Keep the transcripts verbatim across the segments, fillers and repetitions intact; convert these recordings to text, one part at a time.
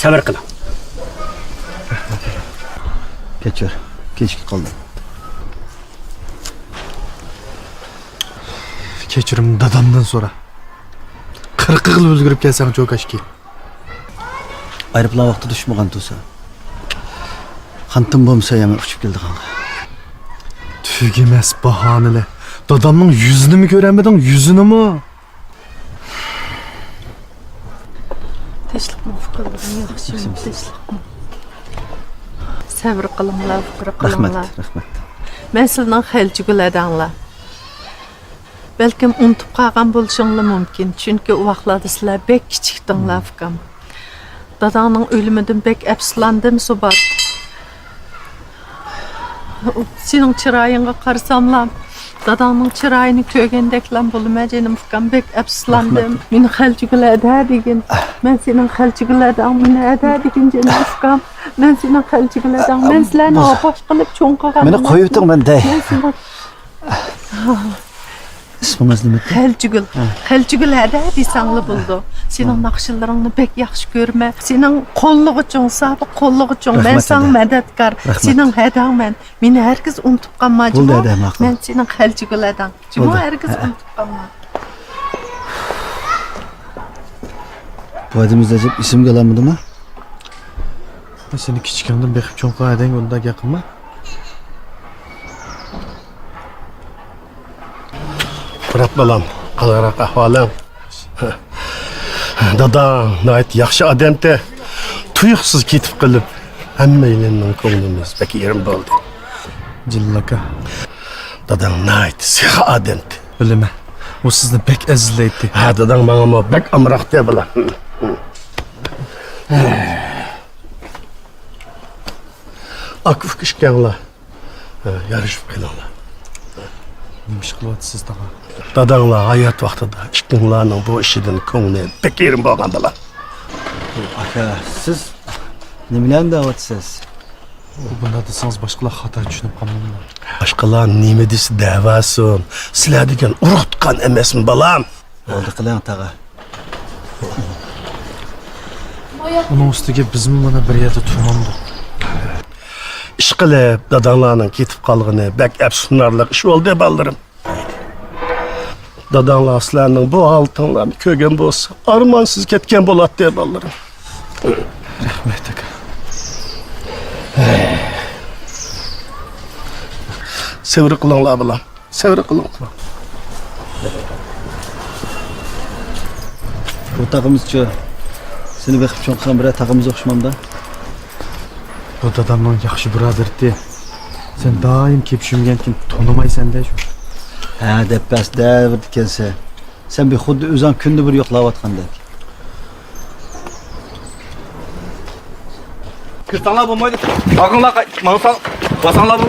سەۋر قىلىڭ. كەچۈر، كېچىكىپ قالدىم. كەچۈرۈم دادامدىن سورا. قىرىق يىل ئۆزگىرىپ كەلسەڭ، چوكاشكى. ئايروپىلان ۋاقتىدا ئۇچمىغان تۇرسا. قانىتىم بولمىسا يەنە ئۇچۇپ كېلىدىغانغا. تۈگىمەس باھانىلەر. دادامنىڭ يۈزىنىمۇ كۆرەلمىدىڭ، يۈزىنىمۇ. تىنچلىقمۇ ئۇكىلىرىم، ياخشىمۇ؟ تىنچلىقمۇ؟ سەۋر قىلىڭلار، سەۋر قىلىڭلار. رەھمەت، رەھمەت. مەن سىلىنىڭ خەلچىگۈل ھەدەڭلار. بەلكىم ئۇنتۇپ قالغان بولۇشۇڭلار مۇمكىن، چۈنكى ئۇ ۋاقىتلاردا سىلەر بەك كىچىكتىڭلار، ئۇكام. داداڭنىڭ ئۆلۈمىدىن بەك ئەپسۇسلاندىم، سۇبات. سېنىڭ چىرايىڭغا قارىساملا، داداڭنىڭ چىرايىنى كۆرگەندەكلا بولىمەن، جېنىم ئۇكام، بەك ئەپسۇسلاندىم. رەھمەت. مېنى خەلچىگۈل ھەدە دېگىن. مەن سېنىڭ خەلچىگۈل ھەدەڭ، مېنى ھەدە دېگىن، جېنىم ئۇكام. مەن سېنىڭ خەلچىگۈل ھەدەڭ. مەن سىلەرنى ئاپاش قىلىپ چوڭ قىلغان. مېنى قويۇۋېتىڭ، مەن دەي. مەن سېنىڭ ئىسمىڭىز نېمە ئىدى؟ خەلچىگۈل. ھە. خەلچىگۈل ھەدە دېسەڭلا بولىدۇ. سېنىڭ ناخشىلىرىڭنى بەك ياخشى كۆرىمەن. سېنىڭ قوللىغۇچۇڭ، سابىق قوللىغۇچۇڭ. مەن ساڭا مەدەتكار. رەھمەت. سېنىڭ ھەدەڭ مەن. مېنى ھەرگىز ئۇنتۇپ قالما، جۇمۇ. بولدى، ھەدە، ماقۇل. مەن سېنىڭ خەلچىگۈل ھەدەڭ. جۇمۇ، ھەرگىز ئۇنتۇپ قالما. بۇ ئادەم ئىزدەپ ئېسىمگە ئالالمىدىمۇ؟ سېنى كىچىكىڭدىن بېقىپ چوڭ قىلغان ھەدەڭگە ئۇنداق گەپ قىلما. بىراق بالام، قانداقراق ئەھۋالىڭ؟ داداڭ ناھايىتى ياخشى ئادەمتى. تۇيۇقسىز كېتىپ قېلىپ، ھەممەيلەننىڭ كۆڭلىمىز بەك يېرىم بولدى. جېلىل ئاكا. داداڭ ناھايىتى سېخىي ئادەمتى. بىلىمەن. ئۇ سىزنى بەك ئەزىزلەيتتى. ھە، داداڭ ماڭىمۇ بەك ئامراقتى، بالام. ئاكا-ئۇكا ئىككىڭلار، ھە، يارىشىپ قېلىڭلار. نېمە ئىش قىلىۋاتىسىز، تاغا؟ داداڭلار ھايات ۋاقتىدا ئىككىڭلارنىڭ بۇ ئىشىدىن كۆڭلى بەك يېرىم بولغان، بالام. ئاكا، سىز نېمىلەرنى دەۋاتىسىز؟ بۇنداق دېسىڭىز، باشقىلار خاتا چۈشىنىپ قالمامدۇ؟ باشقىلار نېمە دېسە دەۋەرسۇن، سىلەر دېگەن ئۇرۇق-تۇغقان ئەمەسمۇ، بالام؟ بولدى قىلىڭ، تاغا. ئۇنىڭ ئۈستىگە بىزمۇ مانا بىر يەردە تۇرمامدۇق. ئىشقىلىپ، داداڭلارنىڭ كېتىپ قالغىنى بەك ئەپسۇسلىنارلىق ئىش بولدى، بالىلىرىم. داداڭلار سىلەرنىڭ بۇ ھالىتىڭلارنى كۆرگەن بولسا، ئارمانسىز كەتكەن بولاتتى، بالىلىرىم. رەھمەت، ئاكا. سەۋر قىلىڭلار، بالام. سەۋر قىلىڭلار. بۇ تاغىمىزچۇ؟ سېنى بېقىپ چوڭ قىلغان بىرەر تاغىمىز ئوخشىمامدا؟ بۇ دادامنىڭ ياخشى بۇرادىرىتى. سەن دائىم كېپىشىمگەنكىن تونۇمايسەن-دە شۇ. ھە، دەپ بەس، دەۋېرىدىكەنسەن. سەن بىر خۇددى ئۆزۈڭ كۈندە بىر يوقلاۋاتقاندەك. كىرسەڭلار بولمايدۇ. باقىڭلار، ماڭساڭ، باساڭلار بۇ.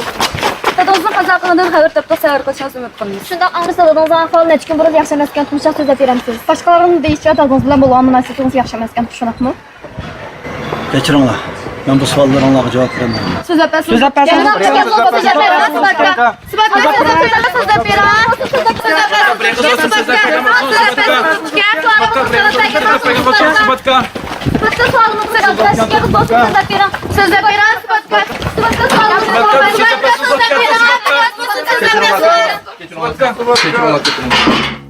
دادىڭىزنىڭ قازا قىلغىنىدىن خەۋەر تاپتۇق، سەۋر قىلىشىڭىزنى ئۈمىد قىلىمىز. شۇنداق، ئاڭرىسا دادىڭىزنىڭ ئەھۋالى نەچچە كۈن بۇرۇن ياخشى ئەمەسكەن، تۇڭشاق سۆزلەپ بېرەمسىز؟ باشقىلارنىڭ دېيىشىچە، دادىڭىز بىلەن بولغان مۇناسىۋىتىڭىز ياخشى ئەمەسكەن، شۇنداقمۇ؟ كەچۈرۈڭلار، مەن بۇ سوئاللىرىڭلارغا جاۋاب بېرەلمەيمەن. سۆزلەپ بەرسىڭىز. سۆزلەپ بەرسىڭىز. سۆزلەپ بەرسىڭىز. سۆزلەپ بەرسىڭىز. سۆزلەپ بەرسىڭىز. سۆزلەپ بەرسىڭىز. سۆزلەپ بەرسىڭىز. سۆزلەپ بەرسىڭىز. سۆزلەپ بەرسىڭىز. سۆزلەپ بەرسىڭىز. سۆزلەپ بەرسىڭىز. سۆزلەپ بەرسىڭىز. سۆزلەپ بەرسىڭىز. سۆزلەپ بەرسىڭىز. سۆزلەپ بەرسىڭىز. سۆزلەپ بەرسىڭىز. سۆزلەپ بەرسىڭىز. سۆزلەپ بەرسىڭىز. سۆزلەپ بەرسىڭىز.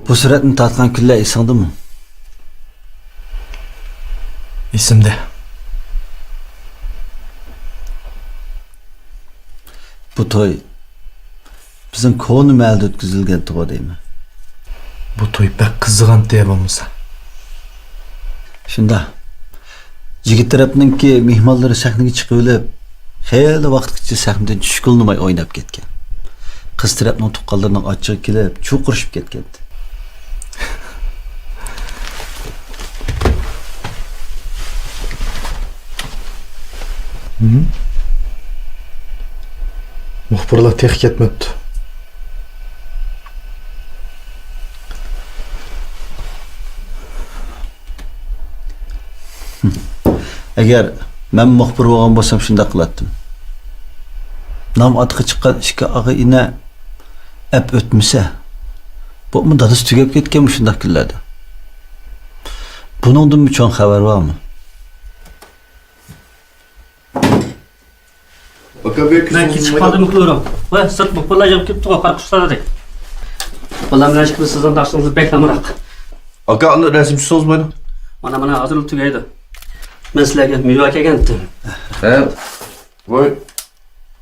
بۇ سۈرەتنى تارتقان كۈنلەر ئېسىڭدىمۇ؟ ئېسىمدە. بۇ توي بىزنىڭ كونا مەھەللىدە ئۆتكۈزۈلگەنتىغۇ دەيمەن. بۇ توي بەك قىزىغانتى بولمىسا. شۇنداق. يىگىت تەرەپنىڭكى مېھمانلىرى سەھنىگە چىقىۋېلىپ، خېلى ۋاقىتقىچە سەھنىدىن چۈشكىلىنماي ئويناپ كەتكەن. قىز تەرەپنىڭ تۇغقانلىرىنىڭ ئاچچىقى كېلىپ، چۇرقىرىشىپ كەتكەنىدى. مۇخبىرلار تېخى كەتمەپتۇ. ئەگەر مەن مۇخبىر بولغان بولسام، شۇنداق قىلاتتىم. نام ئاتىقى چىققان ئىككى ئاغا ئىنى ئەپ ئۆتمىسە، بولۇپمۇ دادىسى تۈگەپ كەتكەن مۇشۇنداق كۈنلەردە. بۇنىڭدىنمۇ چوڭ خەۋەر بارمۇ؟ ئاكا، بەك مەن كېچىكىپ قالدىم، مۇخبىرىم. ۋە سىرت مۇخبىرلار يىغىپ كېتىپتىغۇ، قارا قۇشلاردەك. بالام بىلەن ئىككىمىز سىزنىڭ داشىڭىز بەك ئامراق. ئاكا، ئاندىن رەسىم چۈشسىڭىز بولىدۇ. مانا، مانا، ھازىرلا تۈگەيدۇ. مەن سىلەرگە مېۋە ئەكەلگەنتىم. ھە. ۋاي،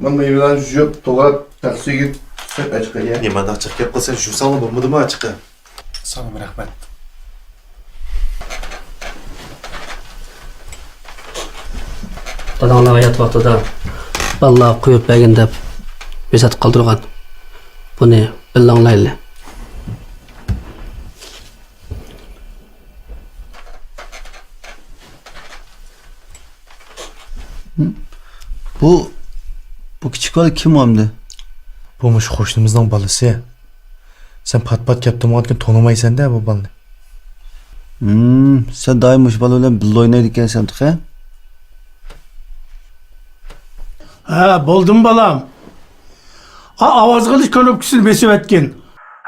مانا مېۋىلەرنى يۇيۇپ، توغراپ، تەخسىگە سەپ ئاچىقى يە. نېمانداق جىق گەپ قىلسا، يۇساڭلا بولمىدىمۇ ئاچىقى؟ ساڭىمۇ رەھمەت. داداڭلار ھايات ۋاقتىدا بالىلارغا قويۇپ بەرگىن دەپ ۋەسىيەت قالدۇرغان. بۇنى بىللە ئاڭلايلى. بۇ، بۇ كىچىك بالا كىم ئەمدى؟ بۇ مۇشۇ قوشنىمىزنىڭ بالىسى. سەن پات-پات كەپتىمغانكىن تونۇمايسەن-دە بۇ بالىنى. ھىم، سەن دائىم مۇشۇ بالا بىلەن بىللە ئوينايدىكەنسەن تېخى. ھە، بولدىمۇ بالام؟ ئا، ئاۋاز قىلىش كۇنۇپكىسىنى بېسىۋەتكىن.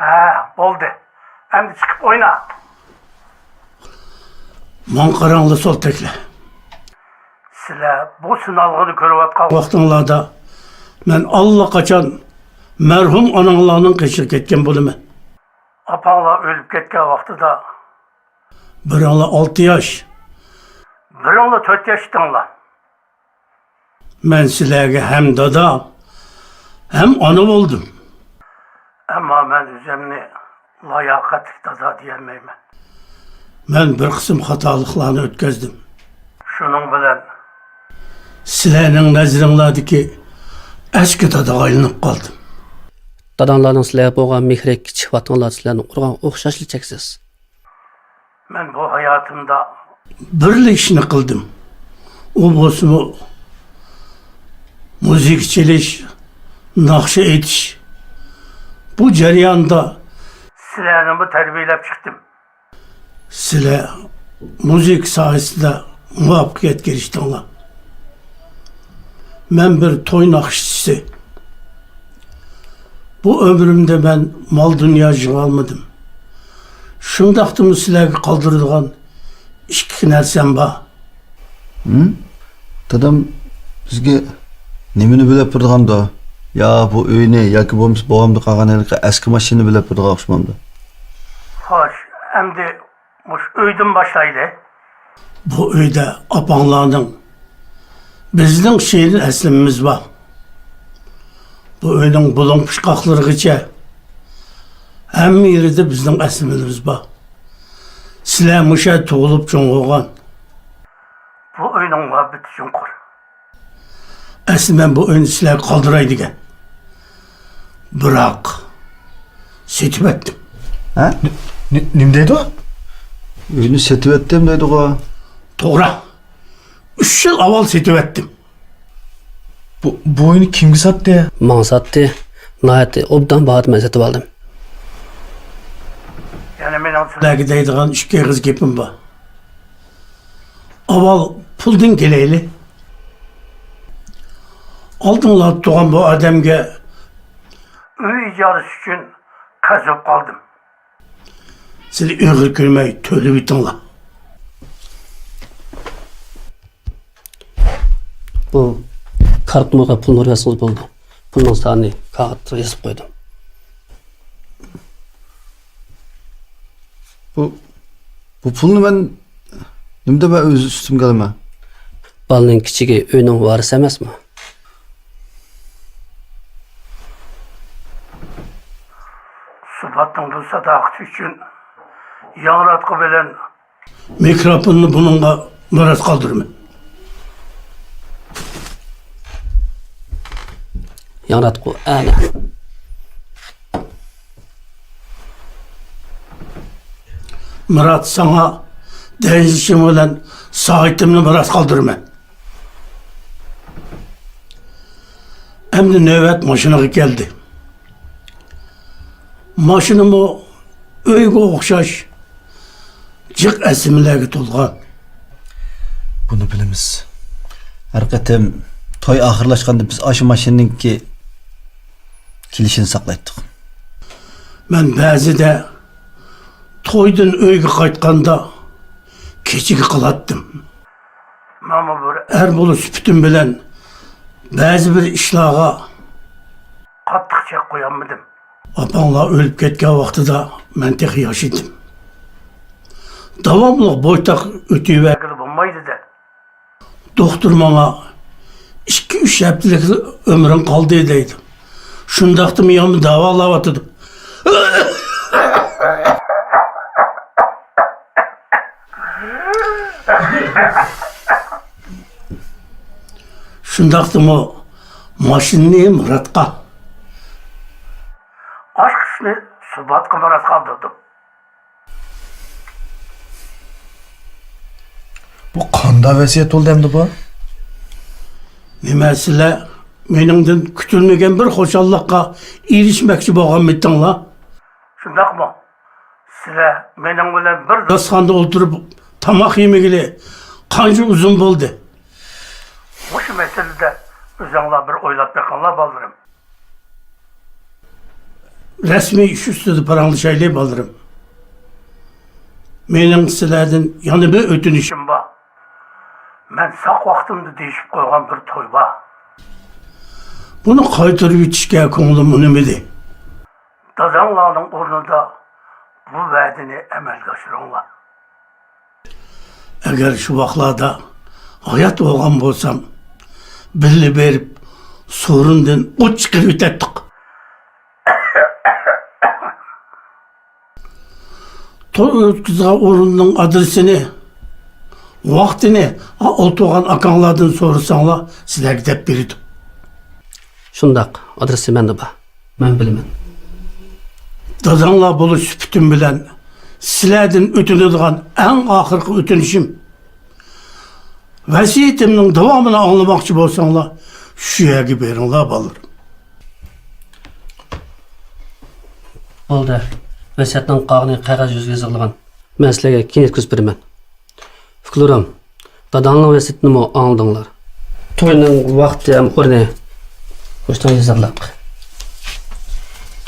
ھە، بولدى. ئەمدى چىقىپ ئوينا. ماڭا قاراڭلار، سولتەكلەر. سىلەر بۇ سىنالغۇنى كۆرۈۋاتقان ۋاقتىڭلاردا مەن ئاللىقاچان مەرھۇم ئاناڭلارنىڭ قېشىغا كەتكەن بولىمەن. ئاپاڭلار ئۆلۈپ كەتكەن ۋاقتىدا بىرىڭلار ئالتە ياش، بىرىڭلار تۆت ياش ئىدىڭلار. مەن سىلەرگە ھەم دادا، ھەم ئانا بولدۇم. ئەمما مەن ئۆزۈمنى لاياقەتلىك دادا دېيەلمەيمەن. مەن بىر قىسىم خاتالىقلارنى ئۆتكۈزدۈم. شۇنىڭ بىلەن سىلەرنىڭ نەزىرىڭلاردىكى ئەسكى دادىغا ئايلىنىپ قالدىم. داداڭلارنىڭ سىلەرگە بولغان مېھرى كىچىك ۋاقتىڭلاردا سىلەرنى ئۇرغان ئوخشاشلا چەكسىز. مەن بۇ ھاياتىمدا بىرلا ئىشنى قىلدىم. ئۇ بولسىمۇ مۇزىكا چېلىش، ناخشا ئېيتىش. بۇ جەرياندا سىلەرنىمۇ تەربىيەلەپ چىقتىم. سىلەر مۇزىكا ساھەسىدە مۇۋەپپەقىيەتكە ئېرىشتىڭلار. مەن بىر توي ناخشىچىسى. بۇ ئۆمرۈمدە مەن مال-دۇنيا يىغالمىدىم. شۇنداقتىمۇ سىلەرگە قالدۇرىدىغان ئىككى نەرسەم بار. ھىم؟ دادام بىزگە نېمىنى بۆلەپ بېرىدىغاندۇ؟ يا بۇ ئۆينى ياكى بولمىسا بوۋامدا قالغان ھېلىقى ئەسكى ماشىنىنى بۆلەپ بېرىدىغان ئوخشىمامدۇ؟ خوش، ئەمدى مۇشۇ ئۆيدىن باشلايلى. بۇ ئۆيدە ئاپاڭلارنىڭ، بىزنىڭ شېرىن ئەسلىمىمىز بار. بۇ ئۆينىڭ بۇلۇڭ-پۇچقاقلىرىغىچە ھەممە يېرىدە بىزنىڭ ئەسلىمىمىز بار. سىلەر مۇشۇ يەردە تۇغۇلۇپ چوڭ بولغان. بۇ ئۆينىڭ مۇھەببىتى چوڭقۇر. ئەسلى مەن بۇ ئۆينى سىلەرگە قالدۇراي دېگەن. بىراق، سېتىۋەتتىم. ھە؟ نېمە دەيدۇ؟ ئۆينى سېتىۋەتتىم دەيدىغۇ. توغرا. ئۈچ يىل ئاۋۋال سېتىۋەتتىم. بۇ، بۇ ئۆينى كىمگە ساتتى؟ ماڭا ساتتى. ناھايىتى ئوبدان باھادا مەن سېتىۋالدىم. يەنە مېنىڭ سىلەرگە دەيدىغان ئىككى ئېغىز گېپىم بار. ئاۋۋال پۇلدىن كېلەيلى. ئالدىڭلاردا تۇرغان بۇ ئادەمگە ئۆي ئىجارىسى ئۈچۈن قەرز بولۇپ قالدىم. سىلەر ئېغىر كۆرمەي تۆلىۋېتىڭلار. بۇ كارتا نومۇرغا پۇل نومۇر يازسىڭىز بولىدۇ. پۇلنىڭ سانىنى كاغىتقا يېزىپ قويدۇم. بۇ، بۇ پۇلنى مەن نېمە دەپ ئۆز ئۈستۈمگە ئالىمەن؟ بالىنىڭ كىچىكى ئۆينىڭ ۋارىسى ئەمەسمۇ؟ سۇپاتنىڭ بۇ ساداقىتى ئۈچۈن ياڭراتقۇ بىلەن مىكروفوننى بۇنىڭغا مىراس قالدۇرىمەن. ياڭراتقۇ، ئەنە. مىرات، ساڭا دەنجىشىم بىلەن سائىتىمنى مىراس قالدۇرىمەن. ئەمدى نۆۋەت ماشىنىغا كەلدى. ماشىنىمۇ ئۆيگە ئوخشاش جىق ئەسلىمىلەرگە تولغان. بۇنى بىلىمىز. ھەر قېتىم توي ئاخىرلاشقاندا بىز ئاشۇ ماشىنىنىڭكى كېلىشىنى ساقلايتتۇق. مەن بەزىدە تويدىن ئۆيگە قايتقاندا كېچىگە قالاتتىم. مانا بىر ئەر بولۇش سۈپىتىم بىلەن بەزى بىر ئىشلارغا قاتتىق چەك قويالمىدىم. ئاپاڭلار ئۆلۈپ كەتكەن ۋاقتىدا مەن تېخى ياش ئىدىم. داۋاملىق بويتاق ئۆتۈۋەرگىلى بولمايدۇ-دە. دوختۇر ماڭا، «ئىككى-ئۈچ ھەپتىلىك ئۆمرۈڭ قالدى» دەيدۇ. شۇنداقتىمۇ يەنە داۋالاۋاتىدۇ. شۇنداقتىمۇ ماشىنىنى مۇراتقا، ئاشقىسىنى سۇباتقا مىراس قالدۇردۇم. بۇ قانداق ۋەسىيەت بولدى ئەمدى بۇ؟ نېمە، سىلەر مېنىڭدىن كۈتۈلمىگەن بىر خۇشاللىققا ئېرىشمەكچى بولغانمىدىڭلار؟ شۇنداقمۇ؟ سىلەر مېنىڭ بىلەن بىر داستىخاندا ئولتۇرۇپ تاماق يېمىگىلى قانچە ئۇزۇن بولدى؟ مۇشۇ مەسىلىدە ئۆزۈڭلار بىر ئويلاپ بېقىڭلار، بالىلىرىم. رەسمىي ئىش ئۈستىدە پاراڭلىشايلى، بالىلىرىم. مېنىڭ سىلەردىن يەنە بىر ئۆتۈنۈشۈم بار. مەن ساق ۋاقتىمدا دېيىشىپ قويغان بىر توي بار. بۇنى قايتۇرۇۋېتىشكە كۆڭلۈم ئۇنىمىدى. داداڭلارنىڭ ئورنىدا بۇ ۋەدىنى ئەمەلگە ئاشۇرۇڭلار. ئەگەر شۇ ۋاقلاردا ھايات بولغان بولسام، بىللە بېرىپ سورۇندىن ئوت چىقىرىۋېتەتتۇق. توي ئۆتكۈزىدىغان ئورۇننىڭ ئادرېسىنى، ۋاقتىنى ئولتۇرغان ئاكاڭلاردىن سورىساڭلار، سىلەرگە دەپ بېرىدۇ. شۇنداق، ئادرېسى مەندە بار. مەن بىلىمەن. داداڭلار بولۇش سۈپىتىم بىلەن سىلەردىن ئۆتۈنىدىغان ئەڭ ئاخىرقى ئۆتۈنۈشۈم، ۋەسىيىتىمنىڭ داۋامىنى ئاڭلىماقچى بولساڭلار، شۇ يەرگە بېرىڭلار، بالىلىرىم. بولدى. ۋەسىيەتنىڭ قالغىنى قەغەز يۈزىگە يېزىلغان. مەن سىلەرگە كېيىن يەتكۈزۈپ بېرىمەن. ئۇكىلىرىم، داداڭنىڭ ۋەسىيىتىنىمۇ ئاڭلىدىڭلار. توينىڭ ۋاقتى ھەم ئورنى مۇشۇنىڭ يېزىقلىق.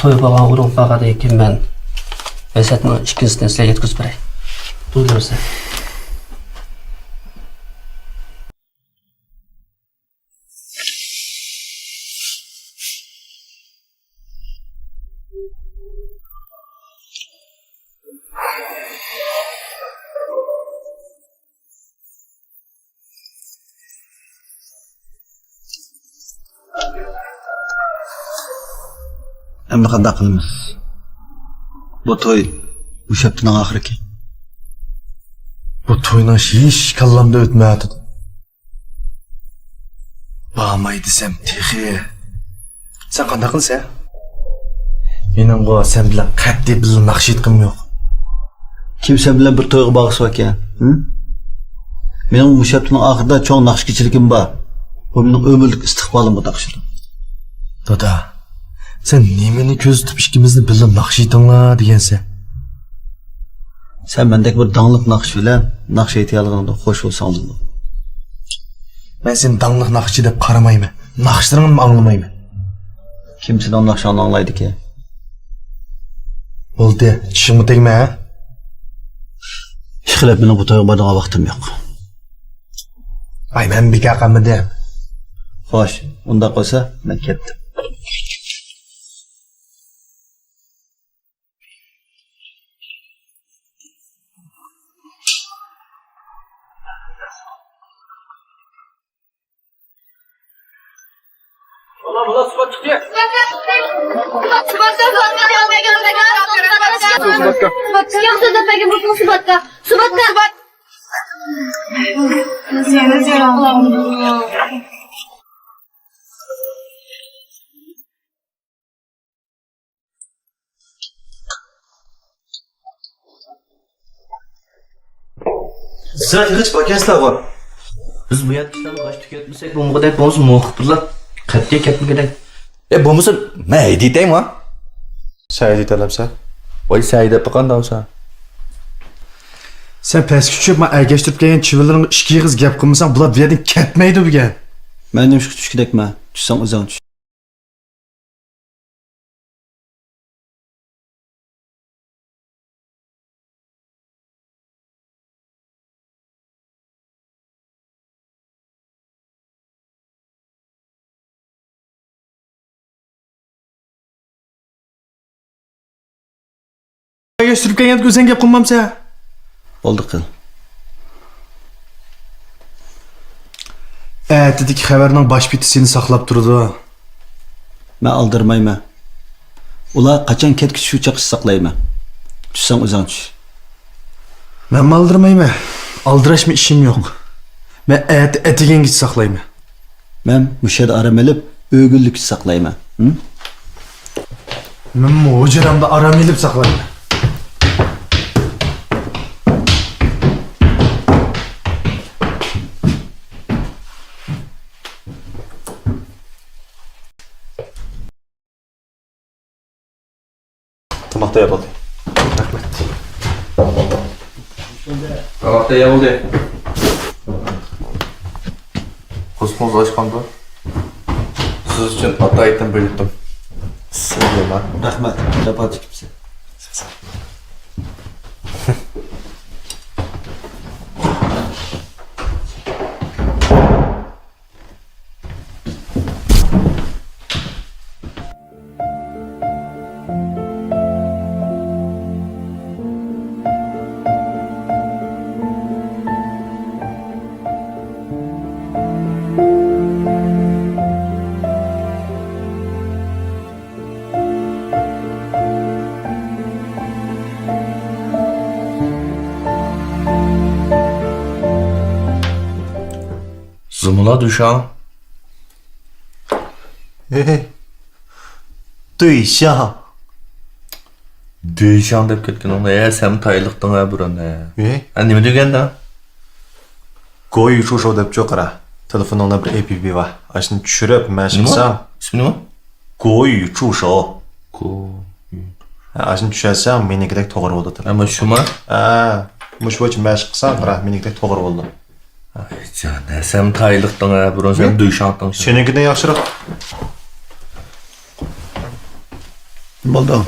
توي بولغان ئورۇنغا بارغاندىن كېيىن مەن ۋەسىيەتنىڭ ئىككىنچىسىنى سىلەرگە يەتكۈزۈپ بېرەي. بولدى بولسا. ئەمدى قانداق قىلىمىز؟ بۇ توي مۇشۇ ھەپتىنىڭ ئاخىرىكەن. بۇ توينىڭ ئىشى ھېچ كاللامدا ئۆتمەيۋاتىدۇ. بارماي دېسەم تېخى. سەن قانداق قىلىسەن؟ مېنىڭغۇ سەن بىلەن قەتئىي بىللە ناخشا ئېيتقۇم يوق. كىم سەن بىلەن بىر تويغا بارغۇسى باركەن؟ ھە؟ مېنىڭ مۇشۇ ھەپتىنىڭ ئاخىرىدا چوڭ ناخشا كېچىلىكىم بار. بۇ مېنىڭ ئۆمۈرلۈك ئىستىقبالىمغا تاقىشىدۇ. دادا، سەن نېمىنى كۆزىتىپ ئىككىمىزنى بىللە ناخشا ئېيتىڭلار دېگەنسەن؟ سەن مەندەك بىر داڭلىق ناخشىچى بىلەن ناخشا ئېيتىۋالغىنىڭدا خوش بولساڭ بولىدۇ. مەن سېنى داڭلىق ناخشىچى دەپ قارىمايمەن. ناخشىلىرىڭنىمۇ ئاڭلىمايمەن. كىم سېنىڭ ناخشاڭنى ئاڭلايدىكەن؟ بولدى، چىشىڭنى تەگمە، ھە؟ ئىخلەپ، مېنىڭ بۇ تويغا بارىدىغان ۋاقتىم يوق. ۋاي، مەن بىكار قالمىدىم. خوش، ئۇنداق بولسا مەن كەتتىم. Схватка. Схватка. Схватка. سىلەر تېخىچە باركەنسىلەرغۇ؟ بىز بۇ يەردىكى ئىشلارنى باش تۈگەتمىسەك بولمىغۇدەك بولسا، مۇخبىرلار قەتئىي كەتمىگۈدەك. ئە، بولمىسا مەن ھەيدىتەيمۇ؟ سەن ھەيدىتەلەمسەن؟ ۋاي، سەن ھەيدەپ باققان داۋسا. سەن پەسكە چۈشۈپ، ما ئەگەشتۈرۈپ كەلگەن چىۋىنلىرىڭغا ئىككى ئېغىز گەپ قىلمىساڭ، بۇلار بۇ يەردىن كەتمەيدۇ بۈگۈن. مەن نېمىشقا چۈشكۈدەكمەن؟ چۈشسەڭ ئۆزۈڭ چۈش. ئەگەشتۈرۈپ كەلگەندىكى ئۆزۈڭ گەپ قىلمامسەن؟ بولدى، قىل. ئەتىدىكى خەۋەرنىڭ باش بېتى سېنى ساقلاپ تۇرىدۇ. مەن ئالدىرىمايمەن. ئۇلار قاچان كەتكۈچە شۇ چاغقىچە ساقلايمەن. چۈشسەڭ ئۆزۈڭ چۈش. مەنمۇ ئالدىرىمايمەن. ئالدىراشمۇ ئىشىم يوق. مەن ئەتە ئەتىگەنگىچە ساقلايمەن. مەن مۇشۇ يەردە ئارام ئېلىپ، ئۆگۈنلۈككىچە ساقلايمەن. ھىم؟ مەنمۇ ھۇجرامدا ئارام ئېلىپ ساقلايمەن. تاماق تەييار بولدى. رەھمەت. تاماق تەييار بولدى. قورسىقىڭىز ئاچقاندۇ؟ سىز ئۈچۈن ئاتايىتىم بىر يۇتۇم. سىزگىمۇ. رەھمەت، جاپا چېكىپسىز. زۇمۇلا دۈيشاڭ. ھېي. دۈيشاڭ. دۈيشاڭ دەپ كەتكىنىڭدە، ھە، سەن تايلىقتىڭ ھە بۇرۇن، ھە. ھە، نېمە دېگەندە؟ گويۇ چۇشو دەپ چوقۇرا. تېلېفونۇڭدا بىر ئېپ بى بار. ئاشۇنى چۈشۈرۈپ، مەشىق قىلساڭ. ئىسمى نېمە؟ گويۇ چۇشو. گويۇ. ھە، ئاشۇنى چۈشۈرسەڭ، مېنىڭكىدەك توغرا بولىدۇ. ئەمما شۇما؟ ھە، مۇشۇ بويىچە مەشىق قىلساڭ، قارا، مېنىڭكىدەك توغرا بولىدۇ. ئاي جان، ھە، سەن تايلىقتىڭ ھە، بۇرۇن سەن دۈيشاڭتىڭ. سېنىڭكىدىن ياخشىراق. نېمە بولدى؟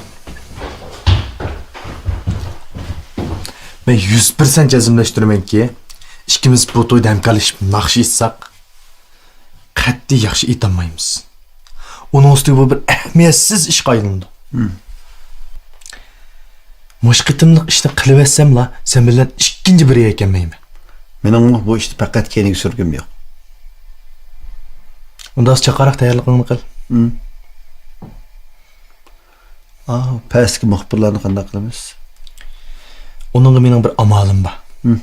مەن يۈز پىرسەنت جەزملەشتۈرىمەنكى، ئىككىمىز بۇ تويدا ھەمكارلىشىپ ناخشا ئېيتساق، قەتئىي ياخشى ئېيتالمايمىز. ئۇنىڭ ئۈستىگە بۇ بىر ئەھمىيەتسىز ئىشقا ئايلىنىدۇ. ھىم. مۇشۇ قېتىملىق ئىشنى قىلىۋەتسەملا، سەن بىلەن ئىككىنچى بىر يەرگە كەلمەيمەن. مېنىڭمۇ بۇ ئىشتا پەقەت كەينىگە سۈرگۈم يوق. ئۇنداق چاقاراق تەييارلىقىڭنى قىل. ھىم. ئاۋۇ پەستىكى مۇخبىرلارنى قانداق قىلىمىز؟ ئۇنىڭغا مېنىڭ بىر ئامالىم بار. ھىم.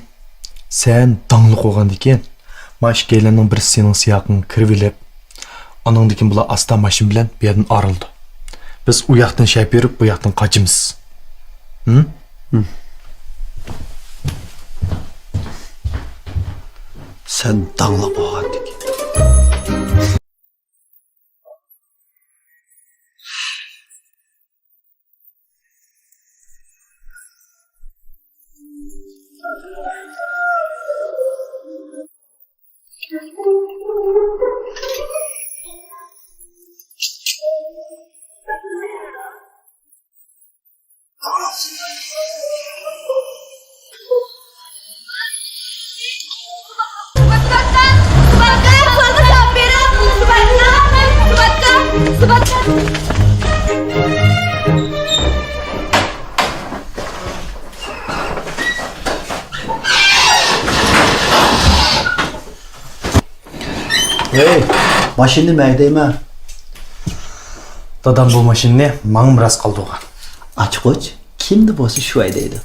سەن داڭلىق بولغاندىكىن، ما ئىككىيلەننىڭ بىرسى سېنىڭ سىياقىڭغا كىرىۋېلىپ، ئانىڭدىن كېيىن بۇلار ئاستا ماشىنا بىلەن بۇ يەردىن ئايرىلىدۇ. بىز ئۇ ياقتىن شەپە بېرىپ، بۇ ياقتىن قاچىمىز. ھىم؟ ھىم. سەن داڭلىق بولغاندىكىن. ھەي، ماشىنىنى مەن ھەيدەيمەن. دادام بۇ ماشىنىنى ماڭا مىراس قالدۇرغان. ئاچقۇچ كىمدە بولسا شۇ ھەيدەيدۇ.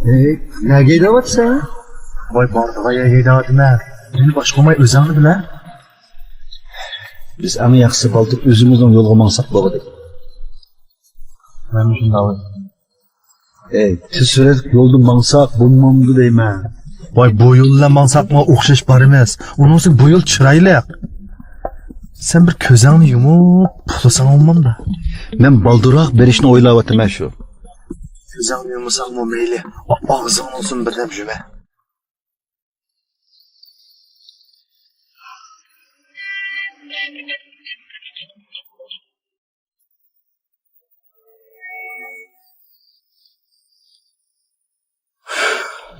ئەي، نەگە ھەيدەۋاتىسەن؟ ۋاي، بارىدىغان يەرگە ھەيدەۋاتىمەن. مېنى باشقۇرماي ئۆزۈڭنى بىلە. بىز ئەڭ ياخشىسى بالدۇر ئۆزىمىزنىڭ يولىغا ماڭساق بولغۇدەك. مەنمۇ شۇنداق ئويلايمەن. ئەي، تېز سۈرئەتلىك يولدا ماڭساق بولمامدۇ دەيمەن. ۋاي، بۇ يول بىلەن ماڭساقمۇ ئوخشاش بارىمىز. ئۇنىڭ ئۈچۈن بۇ يول چىرايلىق. سەن بىر كۆزۈڭنى يۇمۇپ ئۇخلىساڭ بولمامدۇ؟ مەن بالدۇرراق بېرىشنى ئويلاۋاتىمەن شۇ. كۆزۈڭنى يۇمساڭمۇ مەيلى، ئا-، ئاغزىڭنى ئۇزۇن بىردەم يۇمە.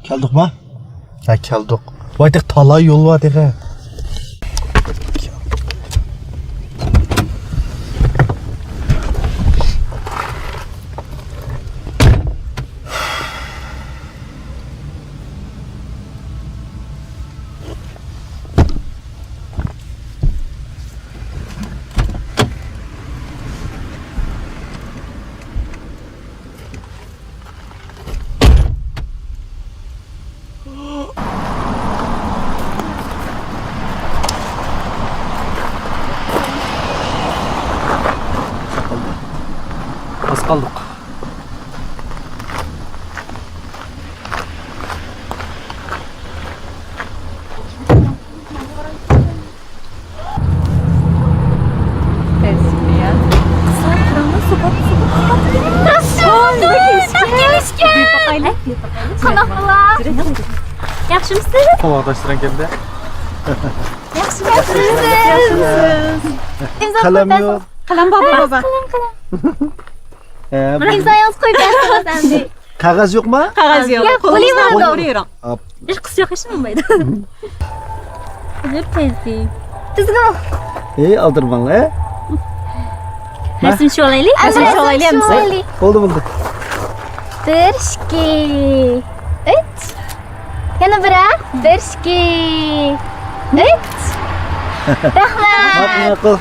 كەلدۇقما؟ ھە، كەلدۇق. ۋاي، تېخى تالاي يول بار تېخى. ئاز قالدۇق. قانداق بولا؟ ياخشىمۇسىز؟ ساۋاقداشلىرىڭ كەلدى. ياخشى، ياخشىمۇسىز؟ ئىمزا قەلەم يوق. قەلەم بار، بار، بار. قەلەم، قەلەم. ئىمزايىڭىزنى قويۇپ بەرسىڭىز ئەمدى. قەغەز يوقما؟ قەغەز يوق. ياق، قولىمىزدا قولىمىزدا بار. بار. ئاپ. ھېچ قىس يوق، ھېچ بولمايدۇ. ئۆزۈپ تەزدى. تۈزگۈ. ئەي، ئالدىرماڭلار، ھە؟ رەسىم چۈشۈرۈۋالايلى. رەسىم چۈشۈرۈۋالايلى، ئەمىسە. بولدى، بولدى. بىر، ئىككى، ئۈچ. يەنە بىر، ھە؟ بىر، ئىككى، ئۈچ. رەھمەت. ماقۇل، ماقۇل.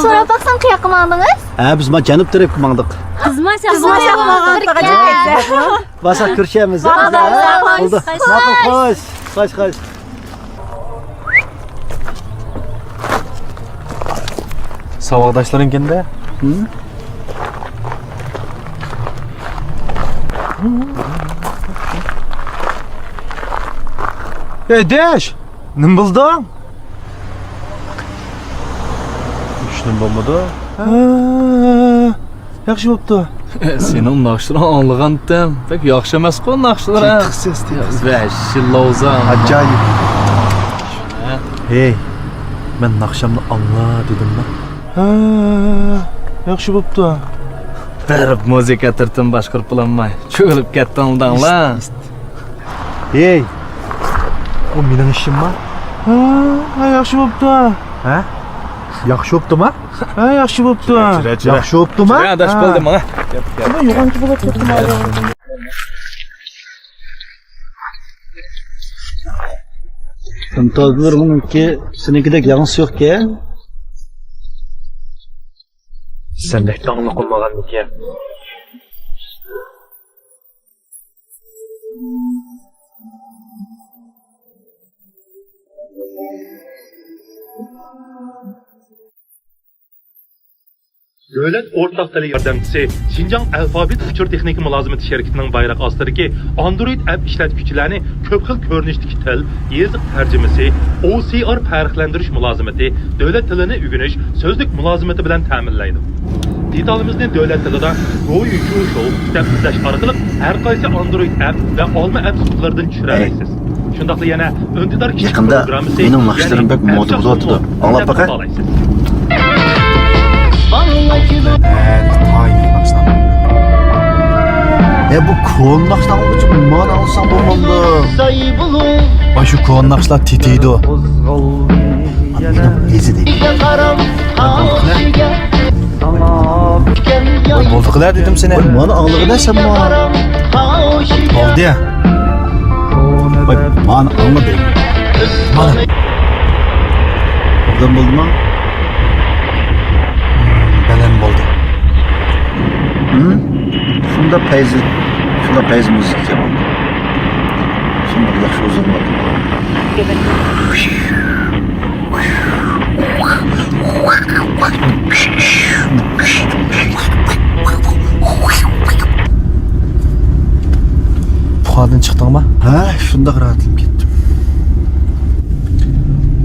سوراپ باقسام، قاياققا ماڭدىڭىز؟ ھە، بىز ما جەنۇب تەرەپكە ماڭدۇق. بىز ما شەرققە ماڭدۇق. بىز ما شەرققە ماڭدۇق. بارساق كۆرۈشەمىز. بولدى. ماقۇل، خوش. خوش، خوش. ساۋاقداشلىرىڭ كىمدە؟ ھە؟ ئەي، دەش! نېمە بولدۇڭ؟ ھېچنېمە بولمىدى. ھە، ياخشى بوپتۇ. سېنىڭ ناخشىلىرىڭ ئاڭلىغانتىم. بەك ياخشى ئەمەسقۇ ناخشىلىرىڭ. تېخىسى، تېخىسى. ۋەھشىي لوزا. ئاجايىپ. ھەي، مەن ناخشامنى ئاڭلا دېدىمما؟ ھە، ياخشى بوپتۇ. بېرىپ مۇزىكا تۈرىنى باشقۇرۇپ بولالماي چۆكۈلۈپ كەتتىڭ دەڭلا. ھەي، ئۇ مېنىڭ ئىشىمما؟ ھە، ھە، ياخشى بوپتۇ. ھە؟ ياخشى بوپتۇما؟ ھە، ياخشى بوپتۇ. ياخشى بوپتۇما؟ يا، ئاداش، ھە. بولدى ماڭا. گەپ، گەپ. مانا يوغان بولۇپ كەتتى مانا. ئىمتىيازلىرىڭنىڭكى، سېنىڭكىدەك ياڭزىسى يوقكەن. سەندەك داڭلىق بولمىغاندىكىن. دۆلەت ئورتاق تىلى ياردەمچىسى، شىنجاڭ ئەلفابېت ئۇچۇر تېخنىكا مۇلازىمىتى شىركىتىنىڭ بايراق ئاستىدىكى ئاندرويد ئەپ ئىشلەتكۈچىلەرنى كۆپ خىل كۆرۈنۈشتىكى تىل، يېزىق تەرجىمىسى، ئو سى ئار پەرقلەندۈرۈش مۇلازىمىتى، دۆلەت تىلىنى ئۆگىنىش، سۆزلۈك مۇلازىمىتى بىلەن تەمىنلەيدۇ. دېتالىمىزنى دۆلەت تىلىدا گويۈچۇ شوۋ دەپ ئىزدەش ئارقىلىق ھەر قايسى ئاندرويد ئەپ ۋە ئالما ئەپ سۇپىلىرىدىن چۈشۈرەلەيسىز. شۇنداقلا يەنە ئۈندىدار كىچىك يېقىندا پروگراممىسى، مېنىڭ ناخشىلىرىم يەنى بەك مودا ئەپ بولۇۋاتىدۇ. ئاڭلاپ باقە. ئە، بۇ كونا ناخشىلارنى مانا ئاڭلىساڭ بولمامدۇ؟ ئاشۇ كونا ناخشىلار تېتىيدۇ. مېنىڭ ئىزى دەيدۇ. ۋاي، بولدۇقلە دېدىم سېنى. ۋاي، مانا ئاڭلىغىنە سەن ماڭا. بولدى. ۋاي، مانا ئاڭلىدى. مانا. ئوبدان بولدىما؟ بەلەن بولدى. ھىم؟ شۇنداق پەيزى، شۇنداق پەيزى مۇزىكا ئىكەن. شۇنداق ياخشى ئۇزۇن بولدى. پۇخادىن چىقتىڭما؟ ھە، شۇنداق راھەتلىنىپ كەتتىم.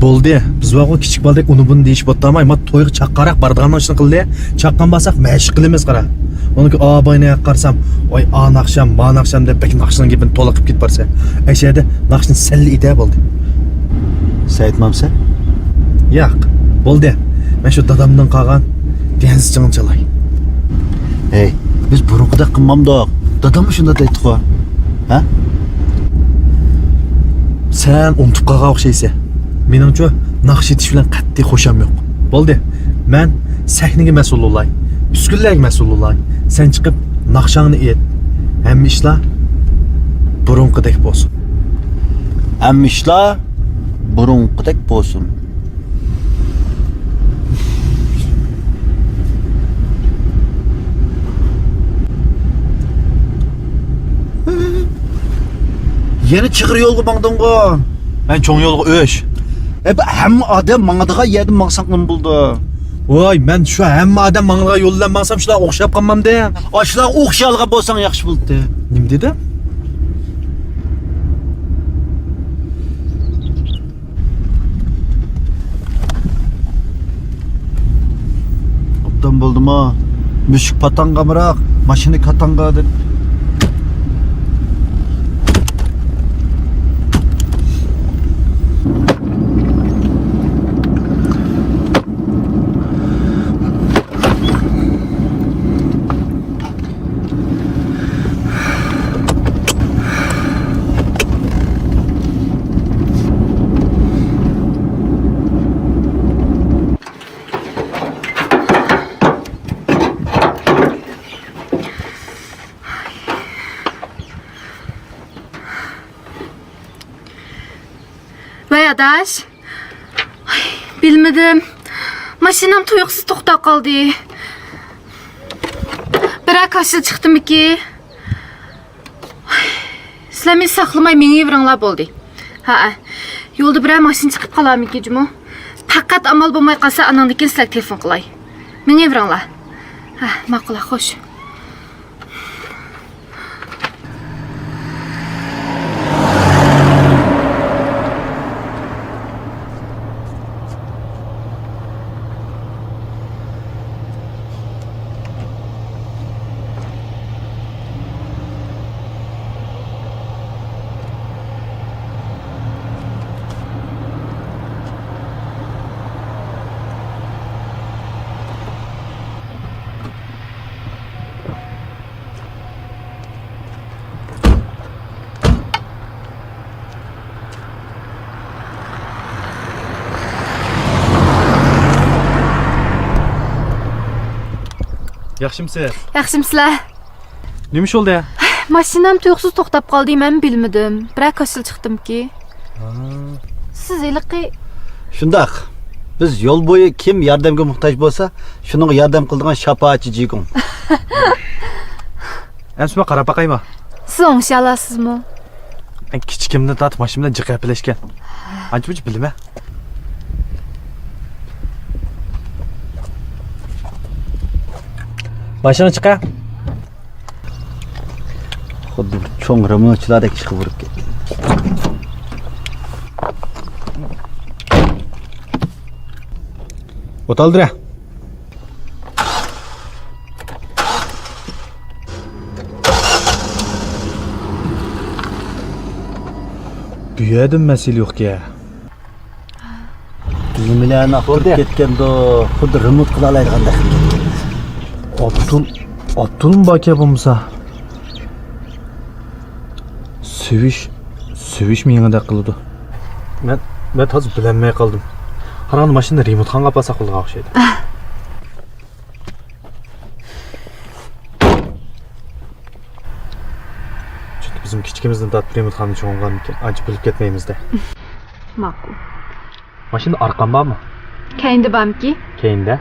بولدى، بىز بارغۇ كىچىك بالىدەك ئۇنى بۇنى دېيىشىپ ئولتۇرماي، ما تويغا چاققانراق بارىدىغاننىڭ ئىشىنى قىلدى. چاققان بارساق مەشىق قىلىمىز قارا. ئۇنىڭكى ئاباينى قارىسام، ۋاي، ئا ناخشام، ما ناخشام دەپ بەك ناخشىنىڭ گېپىنى تولا قىلىپ كېتىپ بارسا. ئەشەدە ناخشىنى سەللا ئېيتە بولدى. سەن ئېيتمامسەن؟ ياق، بولدى. مەن شۇ دادامدىن قالغان دەنسىچىڭنى چالاي. ھەي، بىز بۇرۇنقىدەك قىلمامدۇق. داداممۇ شۇنداق دەيتتىغۇ. ھە؟ سەن ئۇنتۇپ قالغان ئوخشايسەن. مېنىڭچۇ ناخشا ئېيتىش بىلەن قەتئىي خوشام يوق. بولدى، مەن سەھنىگە مەسئۇل بولاي، ئۈسكۈنىلەرگە مەسئۇل بولاي. سەن چىقىپ ناخشاڭنى ئېيت. ھەممە ئىشلار بۇرۇنقىدەك بولسۇن. ھەممە ئىشلار بۇرۇنقىدەك بولسۇن. يەنە چىغىر يولغا ماڭدىڭغۇ؟ مەن چوڭ يولغا ئۆچ. ئە، بۇ ھەممە ئادەم ماڭىدىغان يەردىن ماڭساڭ نېمە بولىدۇ؟ ۋاي، مەن شۇ ھەممە ئادەم ماڭىدىغان يول بىلەن ماڭسام، شۇلارغا ئوخشاپ قالمامدىم؟ ئاشۇلارغا ئوخشىيالىغان بولساڭ ياخشى بولاتتى. نېمە دېدىم؟ ئوبدان بولدىما؟ مۈشۈك پاتاڭغا ئامراق، ماشىنا كاتاڭغا دەپ. ۋەي ئاداش، ئاي، بىلمىدىم. ماشىنام تۇيۇقسىز توختاپ قالدى. بىرەر كاشىلا چىقتىمىكى؟ ئاي، سىلەر مېنى ساقلىماي مېڭىۋېرىڭلار بولدى. ھەئە، يولدا بىرەر ماشىنا چىقىپ قالارمىكى جۇمۇ؟ پەقەت ئامال بولماي قالسا، ئاناڭدىن كېيىن سىلەرگە تېلېفون قىلاي. مېڭىۋېرىڭلار. ھە، ماقۇل، خوش. ياخشىمسىز؟ ياخشىمسىلەر؟ نېمە ئىش بولدى؟ ماشىنام تۇيۇقسىز توختاپ قالدى، مەنمۇ بىلمىدىم. بىرەر كاشىلا چىقتىمىكى؟ ھا. سىز ھېلىقى. شۇنداق. بىز يول بويى كىم ياردەمگە موھتاج بولسا، شۇنىڭغا ياردەم قىلىدىغان شاپائەتچى جىگۇڭ. ئەمسە ماڭا قاراپ باقايما؟ سىز ئوڭشىيالامسىزمۇ؟ مەن كىچىكىمدىن تارتىپ ماشىنا بىلەن جىق ھەپىلەشكەن. ئانچە-مۇنچە بىلىمەن. ماشىنا چىقە. خۇددى بىر چوڭ رېمونتچىلاردەك ئىشقا بۇرۇپ كەتتى. ئوتالدىرە. بۇ يەردىمۇ مەسىلە يوقكەن. نېمىلەرنى ئاقتۇرۇپ كەتكەندۇ، خۇددى رېمونت قىلالايدىغاندەك قىلىپ كەتكەن. ئابدۇل، ئابدۇلمۇ باركەن بولمىسا. سۈيۈش، سۈيۈش مېڭىدەك قىلىدۇ. مەن، مەن تازا بىلەلمەي قالدىم. قاراڭدا، ماشىنىنى رېمونتخانىغا ئاپارساق بولىدىغان ئوخشايدۇ. چۈنكى بىزمۇ كىچىكىمىزدىن تارتىپ رېمونتخانىدا چوڭىغانىكەن، ئانچە بىلىپ كەتمەيمىز-دە. ماقۇل. ماشىنىدا ئارقان بارمۇ؟ كەينىدە بارمىكى؟ كەينىدە؟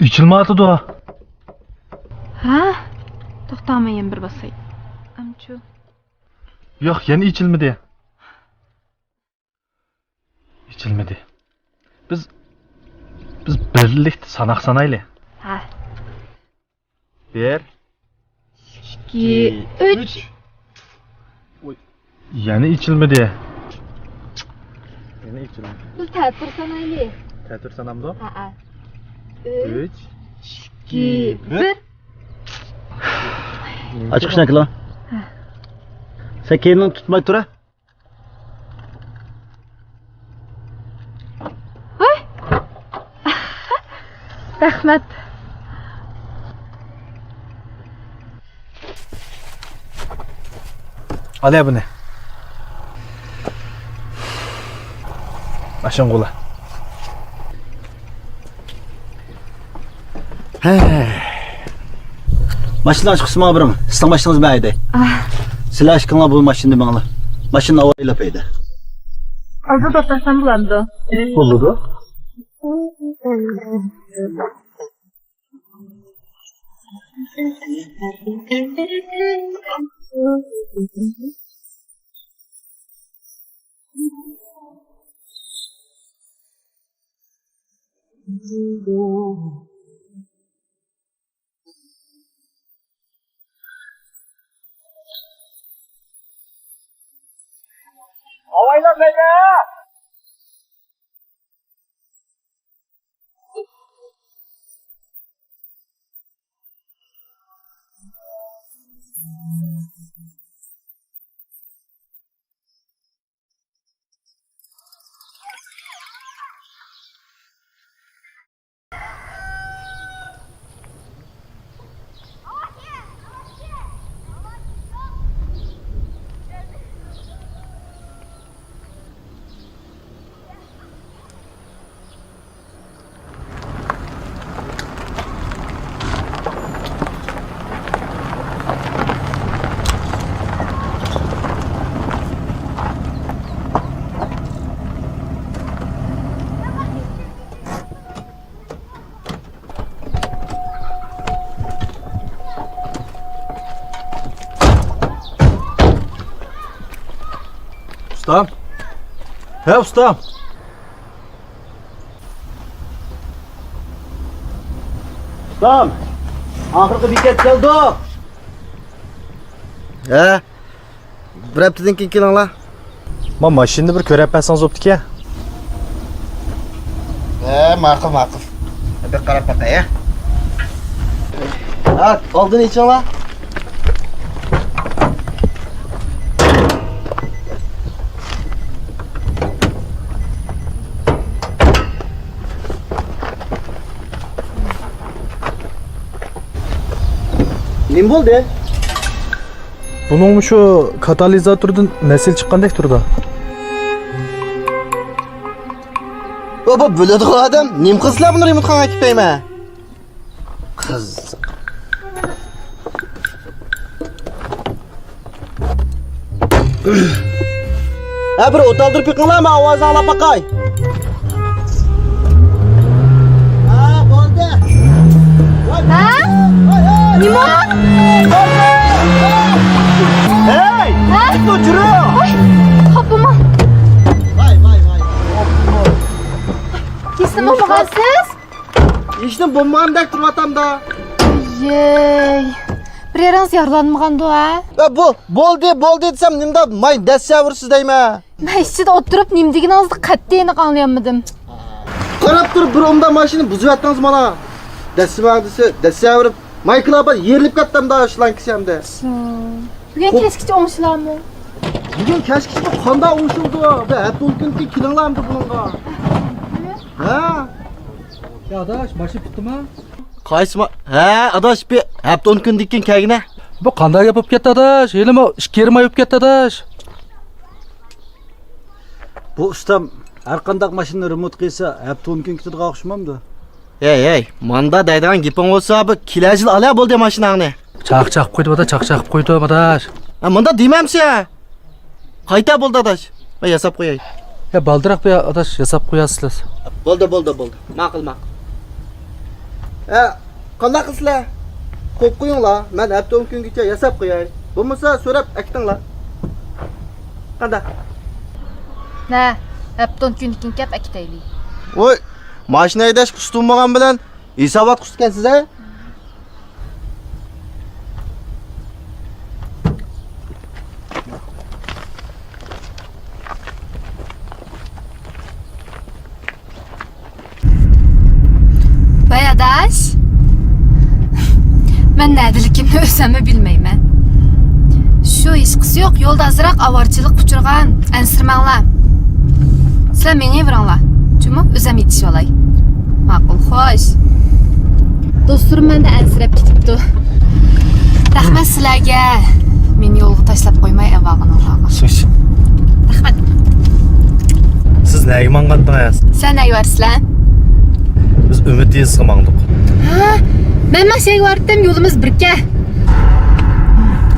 ئېچىلمايۋاتىدۇ. ھە؟ توختاڭ، مەن يەنە بىر باساي. ئەمچۇ. ياق، يەنە ئېچىلمىدى. ئېچىلمىدى. بىز، بىز بىرلىكتە ساناق سانايلى. ھە. بىر، ئىككى، ئۈچ. ئۇي. يەنە ئېچىلمىدى. يەنە ئېچىلمىدى. بىز تەتۈر سانايلى. تەتۈر سانامدۇ؟ ھەئە. ئۈچ، ئىككى، بىر. ئاچقۇچنى ئەكىلىڭ. ھە. سەن كەينىڭ تۇتماي تۇرە. ھوي! رەھمەت. ئالە بۇنى. ئاشۇڭغۇلا. ھە. ماشىنا ئاچقۇچىسى ماڭا بېرىڭ. سىزنىڭ ماشىنىڭىز مەن ھەيدەي. ئاھ. سىلەر ئىككىڭلار بۇ ماشىنىدا ماڭلا. ماشىنا ئاۋايلاپ ھەيدە. ئازراق توختاتسام بولامدۇ؟ بولىدۇ. ئۇستام. ھە، ئۇستام. ئۇستام، ئاخىرقى بېكەت كەلدۇق. ھە، بىر ھەپتىدىن كېيىن كېلىڭلار. ما ماشىنىنى بىر كۆرۈپ بەرسىڭىز بوپتىكەن. ھە، ماقۇل، ماقۇل. بىر قاراپ باقاي، ھە. ھە، ئالدىنى ئېچىڭلار. نېمە بولدى؟ بۇنىڭمۇ شۇ كاتالىزاتوردىن مەسىلە چىققاندەك تۇرىدۇ. بۇ، بۇ بىلىدىغۇ ئادەم. نېمە قىلسىلا بۇنى رېمونتخانىغا ئەكىپ بەرمە. قىز. ھە، بىر ئوت ئالدۇرۇپ بېقىڭلار، مەن ئاۋازىنى ئاڭلاپ باقاي. ھە، بولدى. ھە؟ نېمە؟ ھەي! ھە؟ ئوتنى ئۆچۈرۈڭ! ۋاي، خاپىمەن. ۋاي، ۋاي، ۋاي. ھېچنېمە بولمىغانسىز؟ ھېچنېمە بولمىغاندەك تۇرۇۋاتامدا. يەي. بىر يېرىڭىز يارىلانمىغاندۇ، ھە؟ ھە، بۇ، بولدى، بولدى دېسەم، نېمىدا ماي دەسسە ئۇرىسىز دەيمەن. مەن ئىچىدە ئولتۇرۇپ نېمە دېگىنىڭىزنى قەتئىي ئېنىق ئاڭلىيالمىدىم. قاراپ تۇرۇپ بىر ئومدان ماشىنا بۇزۇۋەتتىڭىز مانا. دەسسىۋەردىسى، دەسسىۋېرىپ، مايكىلار بار يېرىلىپ كەتتىمدا شۇلان كىشەمدە. بۈگۈن كەچكىچە ئوڭشىلارمۇ؟ بۈگۈن كەچكىچە قانداق ئوڭشىلىدۇ؟ بىر ھەپتە ئون كۈندىن كېيىن كېلىڭلارمۇ بۇنىڭغا. ھە؟ يا ئاداش، ماشىنا پۈتتىمۇ؟ قايسى ما-، ھە، ئاداش، بىر ھەپتە ئون كۈندىن كېيىن كەلگىنە. بۇ قانداق گەپ بولۇپ كەتتى، ئاداش؟ ھېلىمۇ ئىككى يېرىم ئاي بولۇپ كەتتى، ئاداش. بۇ ئۇستام ھەر قانداق ماشىنىنى رېمونت قىلسا، ھەپتە ئون كۈن كېتىدىغان ئوخشىمامدۇ؟ ھەي، ھەي، ماندا دەيدىغان گېپىڭ بولسا، بۇ كېلەر يىل ئالا بولدى ماشىناڭنى. چاق چاقىپ قويدۇم، ئاداش، چاق چاقىپ قويدۇم، ئاداش. ھە، مۇنداق دېمەمسە. قايتا بولدى، ئاداش. مەن ياساپ قوياي. يا، بالدۇراق بىر، ئاداش، ياساپ قويارسىلەر. بولدى، بولدى، بولدى. ماقۇل، ماقۇل. ھە، قانداق قىلىسىلەر؟ قويۇپ قويۇڭلار. مەن ھەپتە ئون كۈنگىچە ياساپ قوياي. بولمىسا، سوراپ ئەكىتىڭلار. قانداق؟ ھە، ھەپتە ئون كۈندىن كېيىن كەپ ئەكىتەيلى. ۋوي، ماشىنا ھەيدەشكە ئۇستىمۇ بولغان بىلەن ھېسابات قۇستىكەنسىز ھە؟ ۋەي ئاداش، مەن نەدىلىكىمنى ئۆزۈممۇ بىلمەيمەن. شۇ ھېچقىسى يوق، يولدا ئازراق ئاۋارىچىلىققا ئۇچرىغان، ئەنسىرىمەڭلار. سىلەر مېڭىۋېرىڭلار، جۇمۇ، ئۆزۈم يېتىشىۋالاي. ماقۇل، خوش. دوستلىرىم مەندە ئەنسىرەپ كېتىپتۇ. رەھمەت سىلەرگە، مېنى يولغا تاشلاپ قويماي ئەۋەتكىنىڭلارغا. سۇ ئىچىڭ. رەھمەت. سىز نەگە ماڭغانتىڭىز؟ سەن نەگە بارىسىلەر؟ بىز ئۈمىد يېزىسىغا ماڭدۇق. ھە، مەن مانا شەيگە باراتتىم، يولىمىز بىركە.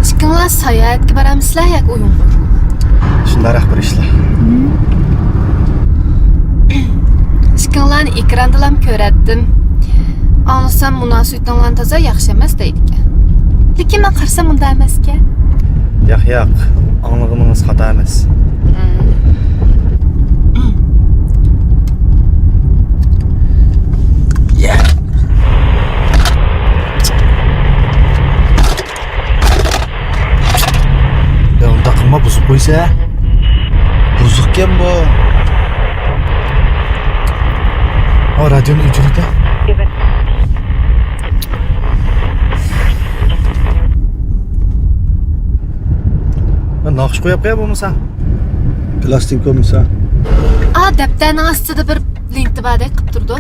ئىككىڭلار ساياھەتكە بارامسىلەر ياكى ئويۇن قويۇشقا؟ شۇنداقراق بىر ئىشلار. ئىككىڭلارنى ئېكراندىلام كۆرەتتىم. ئاڭلىسام، مۇناسىۋىتىڭلارنى تازا ياخشى ئەمەس دەيدىكەن. لېكىن مەن قارىسام، ئۇنداق ئەمەسكەن. ياق، ياق، ئاڭلىغىنىڭىز خاتا ئەمەس. يا، ئۇنداق قىلما، بۇزۇپ قويسا. بۇزۇقكەن بۇ. ھە، رادىيونى ئۆچۈرۈۋېتە. ناخشا قويۇپ قويە بولمىسا. پىلاستىنكا بولمىسا. ئا، دەپتەرنىڭ ئاستىدا بىر لېنتا باردەك قىلىپ تۇرىدۇ.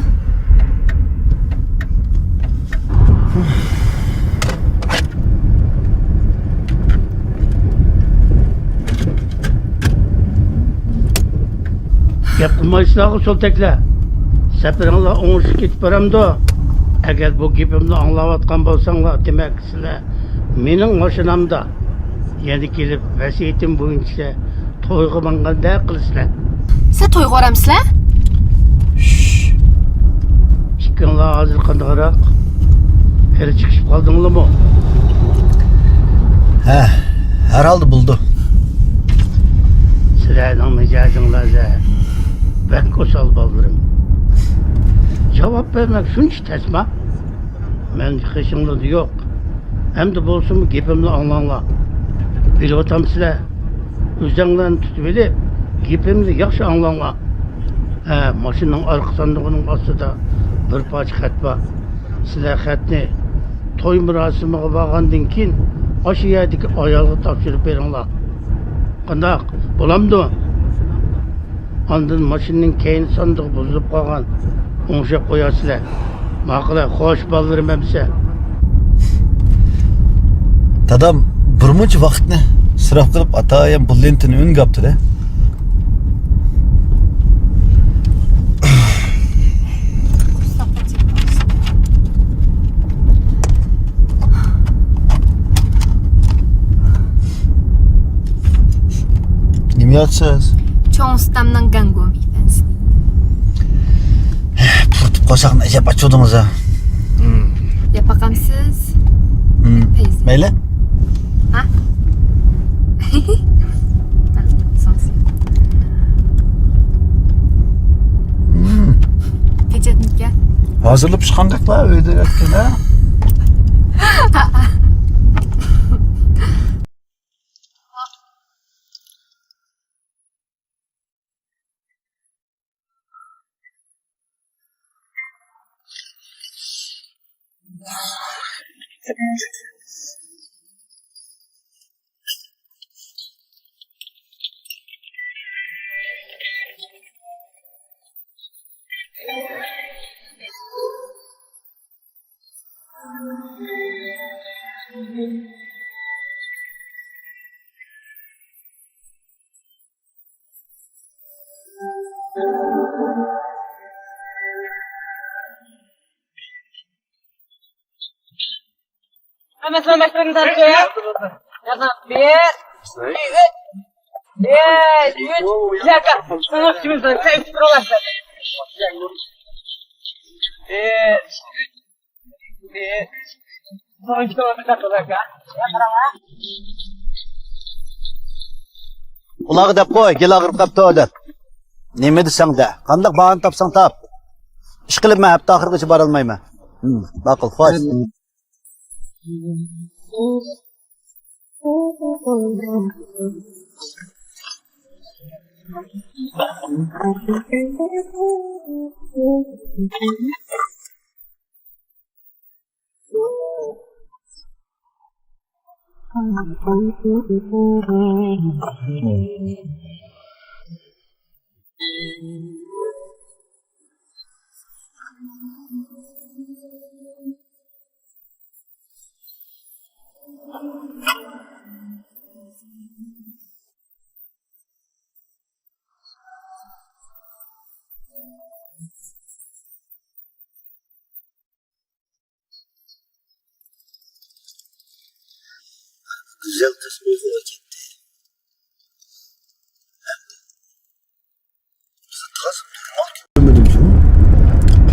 گەپ قىلمايسىلەرغۇ سولتەكلەر. سەپىرىڭلار ئوڭۇشلۇق كېتىپ بارامدۇ؟ ئەگەر بۇ گېپىمنى ئاڭلاۋاتقان بولساڭلار، دېمەك، سىلەر مېنىڭ ماشىنامدا يەنە كېلىپ، ۋەسىيىتىم بويىچە تويغا ماڭغاندەك قىلىسىلەر. سىلەر تويغا بارامسىلەر؟ شش. ئىككىڭلار ھازىر قانداقراق؟ خېلى چىقىشىپ قالدىڭلارمۇ؟ ھە، ھەر ھالدا بولىدۇ. سىلەرنىڭ مىجەزىڭلار زەھەر. بەك ئوسال بالىلىرىم. جاۋاب بەرمەك شۇنچە تەسما؟ مەن قېشىڭلاردا يوق. ئەمدى بولسىمۇ گېپىمنى ئاڭلاڭلار. بىلىۋاتامسىلەر؟ ئۆزەڭلارنى تۇتۇۋېلىپ، گېپىمنى ياخشى ئاڭلاڭلار. ھە، ماشىنىنىڭ ئارقا ساندۇقىنىڭ ئاستىدا بىر پارچە خەت بار. سىلەر خەتنى توي مۇراسىمىغا بارغاندىن كېيىن ئاشۇ يەردىكى ئايالغا تاپشۇرۇپ بېرىڭلار. قانداق؟ بولامدۇ؟ ئاندىن ماشىنىنىڭ كەينى ساندۇقى بۇزۇلۇپ قالغان. ئوڭشاپ قويارسىلەر. ماقۇل، خوش بالىلىرىم ئەمىسە. دادام بىر مۇنچە ۋاقىتنى ئىسراپ قىلىپ، ئاتايىن بۇ لېنتىنى ئۈنگەپتۇ-دە. نېمە يازىسىز؟ چوڭ ئۇستامنىڭ گاڭگومى پەنسىنى. پۇرىتىپ قالساق ئەجەب ئاچۇدىڭىز ھە. ياپاقامسىز؟ مەيلى. ھە؟ ھازىرلاپ چىققاندەكلا ئۆيدە ياتقىنا. مەسىلەن، مەكتەپنى تارتىۋېرىڭ. بىر، ئىككى، ئۈچ. بىر، ئۈچ. ئۇلارغا دەپ قوي، گېلى ئاغرىپ قاپتۇ دەپ. نېمە دېسەڭ دە، قانداق باھانە تاپساڭ تاپ. ئىشقىلىپ مەن ھەپتە ئاخىرىغىچە بارالمايمەن. ھىم، ماقۇل، خوش. گۈزەل قىز ئۇيقۇغا كەتتى.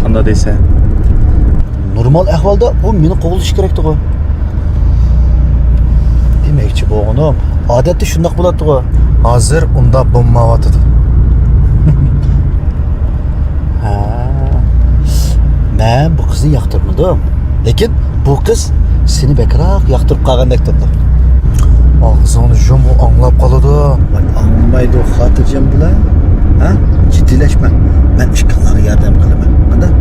قانداق دەيسەن؟ نورمال ئەھۋالدا ئۇ مېنى قوغلىشى كېرەكتىغۇ. دېمەكچى بولغىنىم، ئادەتتە شۇنداق بولاتتىغۇ. ھازىر ئۇنداق بولمايۋاتىدۇ. ھە. مەن بۇ قىزنى ياقتۇرمىدىم. لېكىن بۇ قىز سېنى بەكرەك ياقتۇرۇپ قالغاندەك تۇرىدۇ. ئاغزىڭنى يۇم، ئۇ ئاڭلاپ قالىدۇ. ۋاي، ئاڭلىمايدۇ، خاتىرجەم بولە. ھە؟ جىددىيلەشمە. مەن ئىككىڭلارغا ياردەم قىلىمەن. قانداق؟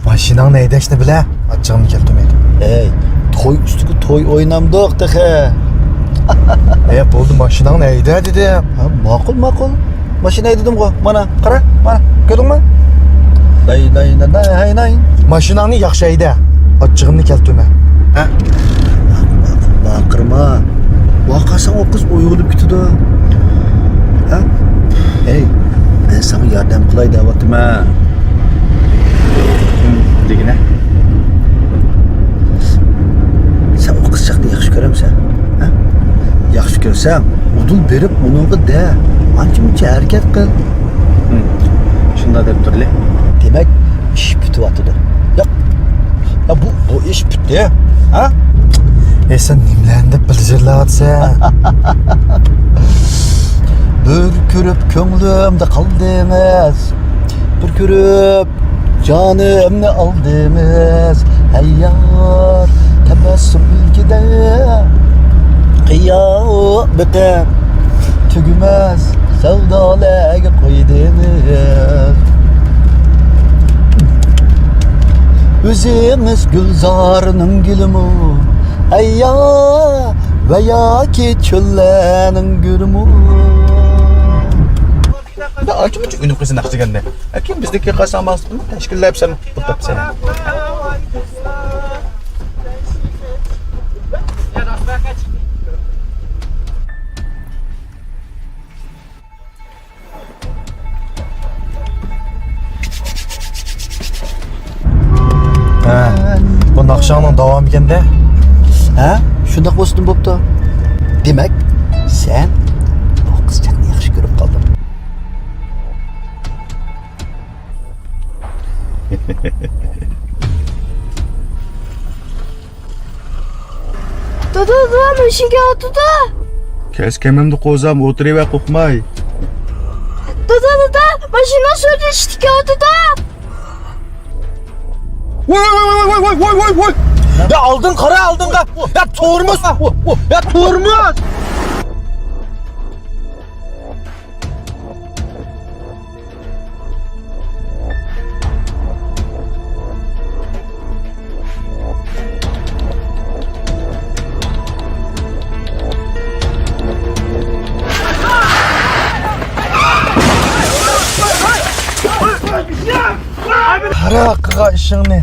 ماشىناڭنى ھەيدەشنى بىلە، ئاچچىقىمنى كەلتۈرمەيدۇ. ئەي، توي ئۈستىگە توي ئوينامدۇق تېخى. ئەي، بولدى، ماشىناڭنى ھەيدە دېدىم. ھە، ماقۇل، ماقۇل. ماشىنا ھەيدىدىمغۇ؟ مانا، قارا، مانا، كۆردۈڭمۇ؟ داي، داي، داي، داي، ھەي، داي. ماشىناڭنى ياخشى ھەيدە. ئاچچىقىمنى كەلتۈرمە. ھە؟ باقىرما. ۋارقىرىساڭ ئۇ قىز ئويغىنىپ كېتىدۇ. ھە؟ ھەي، مەن ساڭا ياردەم قىلاي دەۋاتىمەن. دېگىنە؟ سەن ئۇ قىزچاقنى ياخشى كۆرەمسەن؟ ھە؟ ياخشى كۆرسەڭ، ئۇدۇل بېرىپ ئۇنىڭغا دە. ئانچە-مۇنچە ھەرىكەت قىل. ھىم. شۇنداق دەپ تۇرلى. دېمەك، ئىش پۈتۈۋاتىدۇ. ياق. يا بۇ، بۇ ئىش پۈتتى. ھە؟ ئەي، سەن نېمىلەرنى دەپ بىلجىرلاۋاتىسەن؟ بىر كۆرۈپ كۆڭلۈمدە قالدىڭىز. بىر كۆرۈپ جانىمنى ئالدىڭىز. ھەي يار، تەبەسسۇم ئۈلكىدە قىيا بېقىپ تۈگىمەس سەۋدالارغا قويدىڭىز. ئۆزىڭىز گۈلزارنىڭ گۈلىمۇ، ئەييا، ۋە ياكى چۆللەرنىڭ گۈلىمۇ. يا ئانچە-مۇنچە ئۈنۈم قىلسا نەق دېگەندە. كېيىن بىزنىڭكىگە قارىساڭ، مانا تەشكىللەپ سەن توختاپسەن. ھە، بۇ ناخشاڭنىڭ داۋامى ئىكەندە. ھە، شۇنداق بولسىمۇ بوپتۇ. دېمەك، سەن بۇ قىزچاقنى ياخشى كۆرۈپ قالدىڭ. دادا، دادا، ماشىنا كېلىۋاتىدۇ. كەس كەمەمدە قوزام، ئولتۇرۇۋەر قورقماي. دادا، دادا، ماشىنا سۈرۈشتە كېلىۋاتىدۇ. ۋاي، ۋاي، ۋاي، ۋاي. يا ئالدىڭ قارا، ئالدىڭغا. يا تورمۇز. يا تورمۇز. قارا قىلغان ئىشىڭنى.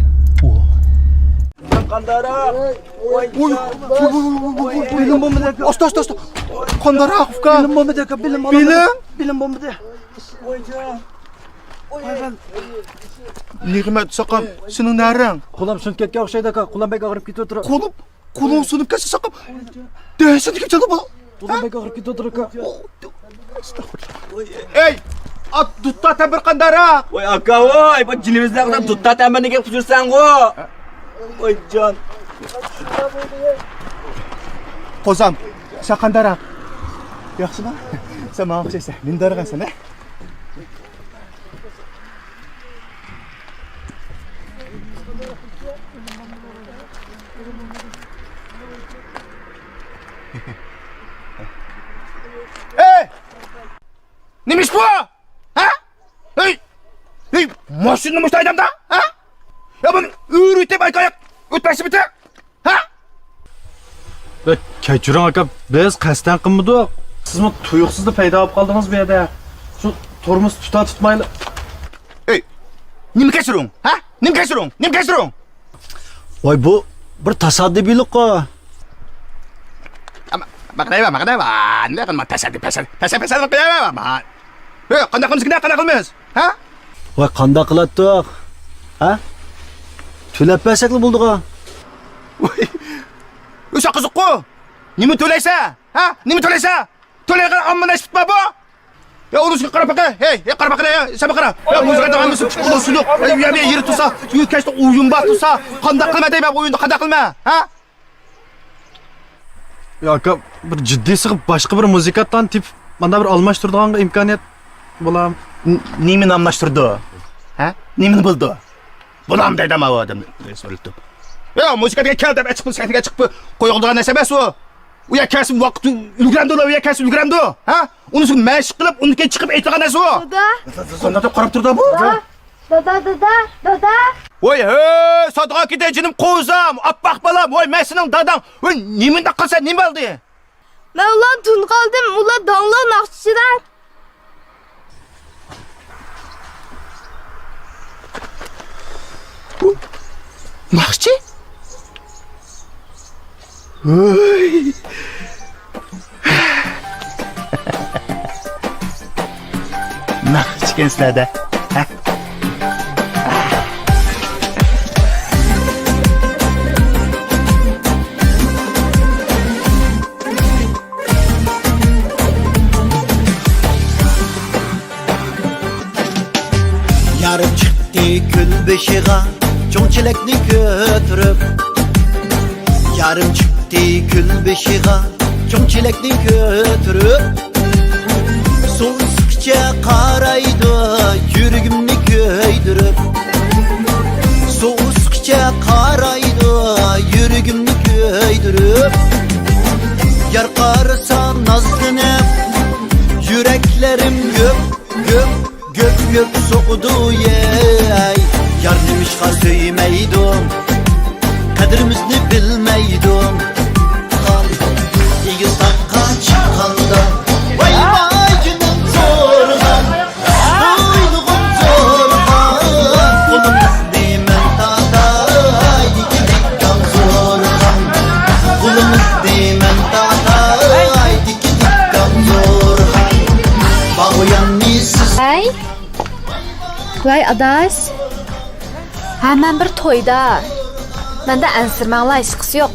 قانداراق؟ ۋوي، ۋوي، ۋوي، ۋوي، ۋوي، ۋوي. بىلىم بولمىدى ئاكا. ئاستا، ئاستا، ئاستا. قانداراق ئۇكا؟ بىلىم بولمىدى ئاكا، بىلىم بولمىدى. بىلىم؟ بىلىم بولمىدى. ۋاي جان. ۋاي. نېمە ساقام، سېنىڭ نەرەڭ؟ قولۇم سۇنۇپ كەتكەن ئوخشايدۇ ئاكا، قولۇم بەك ئاغرىپ كېتىۋاتىدۇ. قولۇم؟ قولۇڭ سۇنۇپ كەتسە ساقاپ. دەسسىدە كېلىپ چالدى بۇ. بۇلار بەك ئاغرىپ كېتىۋاتىدۇ، ئاكا. ئەستەغپۇرۇللا. ئەي، ئات دۇتتا تەمبىر قانداراق؟ ۋاي ئاكا، ۋاي، بۇ جىنىۋىزلەردىن دۇتتا تەمبىرنى كېلىپ قۇچۇرساڭغۇ. ۋاي جان. قوزام، سەن قانداراق؟ ياخشىما؟ سەن ماڭا ئوخشايسەن. مىندارغانسەن، ھە؟ ئەي! نېمە ئىش بۇ؟ ھە؟ ھەي! ھەي! ماشىنىنى مۇشۇنداق ھەيدەمدا؟ ھە؟ يا بۇنى ئۆرۈتۈپ ئاياق ئۆتمەكچىمىتى؟ ھە؟ بەك كەچۈرۈڭ ئاكا، بىز قەستەن قىلمىدۇق. سىزمۇ تۇيۇقسىزلا پەيدا بولۇپ قالدىڭىز بۇ يەردە. شۇ تورمۇز تۇتا تۇتمايلا. ئەي، نېمە كەچۈرۈڭ؟ ھە؟ نېمە كەچۈرۈڭ؟ نېمە كەچۈرۈڭ؟ ۋاي، بۇ بىر تاسادىپىيلىققۇ. ئەمما، ماقىدايۋا، ماقىدايۋا. نېمە قىلما، تاسادىپ، تاسادىپ، تاسادىپ، تاسادىپ قىلىۋەرمە. ھە، قانداق قىلىمىز، قانداق قىلىمىز؟ ھە؟ ۋاي، قانداق قىلاتتۇق؟ ھە؟ تۆلەپ بەرسەكلا بولدىغۇ. ۋاي، ئۆشە قىزىققۇ. نېمە تۆلەيسە؟ ھە؟ نېمە تۆلەيسە؟ تۆلەيدىغان ئامما نەشپىت بار بۇ؟ يا ئۇنىسىغا قاراپ بېقە. ھەي، ھەي، قاراپ بېقە، يا، سەن بېقىرا. يا مۇزىكانت ئاغىمىز ئۇلۇسىلىق. يا، يا، يېرى تۇرسا، يا كەچتە ئويۇن بار تۇرسا، قانداق قىلىمەن دەيمەن، ئويۇندا قانداق قىلىمەن؟ ھە؟ يا ئاكا، بىر جىددىي سىغىپ، باشقا بىر مۇزىكانتلارنى تېپىپ، ماندا بىر ئالماشتۇرىدىغانغا ئىمكانىيەت بولام. ن-، نېمىنى ئالماشتۇرىدۇ؟ ھە؟ نېمىنى بىلىدۇ؟ بولام دەيدۇ ئۇ ئادەم سۆلىتىپ. يا، مۇزىكانتقا كەل دەپ، ئەچىقىپ سەھنىگە چىقىپ قويغۇدىغان نەرسە ئەمەس ئۇ. ئۇ يەر كەلسە ۋاقىت ئۈلگۈرەمدۇ، ئۇ يەر كەلسە ئۈلگۈرەمدۇ؟ ھە؟ ئۇنىسى مەشىق قىلىپ، ئۇنىڭ كېيىن چىقىپ ئېيتىدىغان نەرسە ئۇ. دادا. قانداق دەپ قاراپ تۇرىدۇ بۇ؟ دادا، دادا، دادا، دادا. ۋاي، ھەي، سادىغا كېتەي جېنىم قوزام، ئاپئاق بالام، ۋاي، مەن سېنىڭ داداڭ. ۋاي، نېمە ئۇنداق قىلسا، نېمە بولدى؟ مەن ئۇلارنى تونۇپ قالدىم، ئۇلار داڭلىق ناخشىچىلار. ناخشىچى؟ ھۆي! ناخشىچىكەنسىلەر-دە، ھە؟ يارىم چىقتى كۆل بېشىغا، چوڭ چېلەكنى كۆتۈرۈپ. يارىم چىقتى كۆل بېشىغا، چوڭ چېلەكنى كۆتۈرۈپ. سۇ ئىسسىقچە قارايدۇ، يۈرىكىمنى كۆيدۈرۈپ. سۇ ئىسسىقچە قارايدۇ، يۈرىكىمنى كۆيدۈرۈپ. يار قارىسا نازلىنىپ، يۈرەكلىرىم گۈپ، گۈپ، گۈپ، گۈپ سوقىدۇ، يەي. يار نېمىشقا سۆيمەيدۇ؟ قەدرىمىزنى بىلمەيدۇ. ئېگىز تاغقا چىققاندا، ۋاي، ۋاي، جېنىم زورغان، بوينۇغۇم زورغان، قولۇمنى مەن تارتاي، دىككىدىككام زورغان، قولۇمنى مەن تارتاي، دىككىدىككام زورغان، باغ ئۇيانمىسىز. ھەي، ۋاي ئاداش، ھە، مەن بىر تويدا. مەندە ئەنسىرىمەڭلار، ھېچقىسى يوق.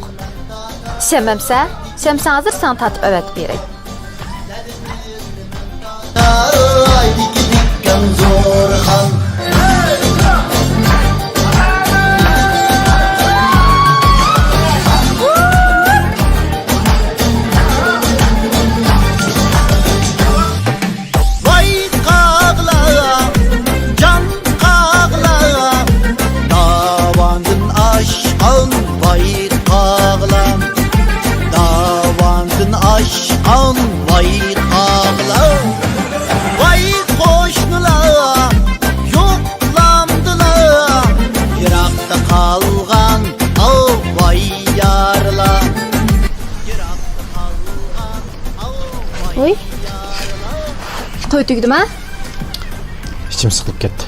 ئىشەنمەمسە، ئىشەنمىسەڭ ھازىر ساڭا تارتىپ ئەۋەتىپ بېرەي. ۋاي قاغلا، جان قاغلا، داۋاندىن ئاشقان ۋاي قاغلا، داۋاندىن ئاشقان ۋاي قاغلا. ۋاي قوشنىلار يوقلامدىلا، يىراقتا قالغان ئاۋاي يارلار. يىراقتا قالغان ئاۋاي. ۋوي. توي تۈگىدىما؟ ئىچىم سىقىلىپ كەتتى.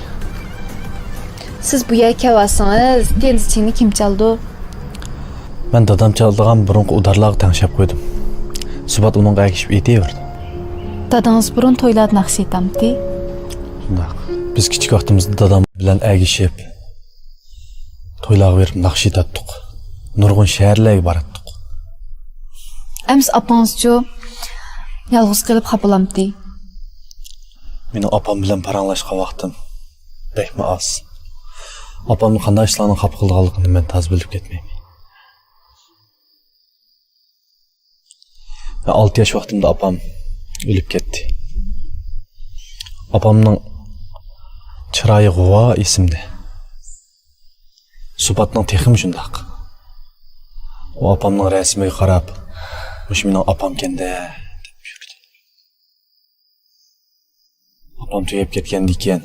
سىز بۇ يەرگە كەلۋالسىڭىز، تېنىز چىڭنى كىم چالىدۇ؟ مەن دادام چالىدىغان بۇرۇنقى ئۇدارلارغا تەڭشەپ قويدۇم. سۇبات ئۇنىڭغا ئەگىشىپ ئېيتىۋېرىدۇ. دادىڭىز بۇرۇن تويلاردا ناخشا ئېيتامتى؟ شۇنداق. بىز كىچىك ۋاقتىمىزدا دادام بىلەن ئەگىشىپ، تويلارغا بېرىپ ناخشا ئېيتاتتۇق. نۇرغۇن شەھەرلەرگە باراتتۇق. ئەمىسە ئاپىڭىزچۇ؟ يالغۇز قېلىپ خاپىلامتى؟ مېنىڭ ئاپام بىلەن پاراڭلاشقان ۋاقتىم بەكمۇ ئاز. ئاپامنى قانداق ئىشلارنىڭ خاپا قىلىدىغانلىقىنى مەن تازا بىلىپ كەتمەيمەن. مەن ئالتە ياش ۋاقتىمدا ئاپام ئۆلۈپ كەتتى. ئاپامنىڭ چىرايى غۇۋا ئېسىمدە. سۇپاتنىڭ تېخىمۇ شۇنداق. ئۇ ئاپامنىڭ رەسىمىگە قاراپ، «مۇشۇ مېنىڭ ئاپامكەن-دە» دەپ يۈردى. ئاپام تۈگەپ كەتكەندىن كېيىن،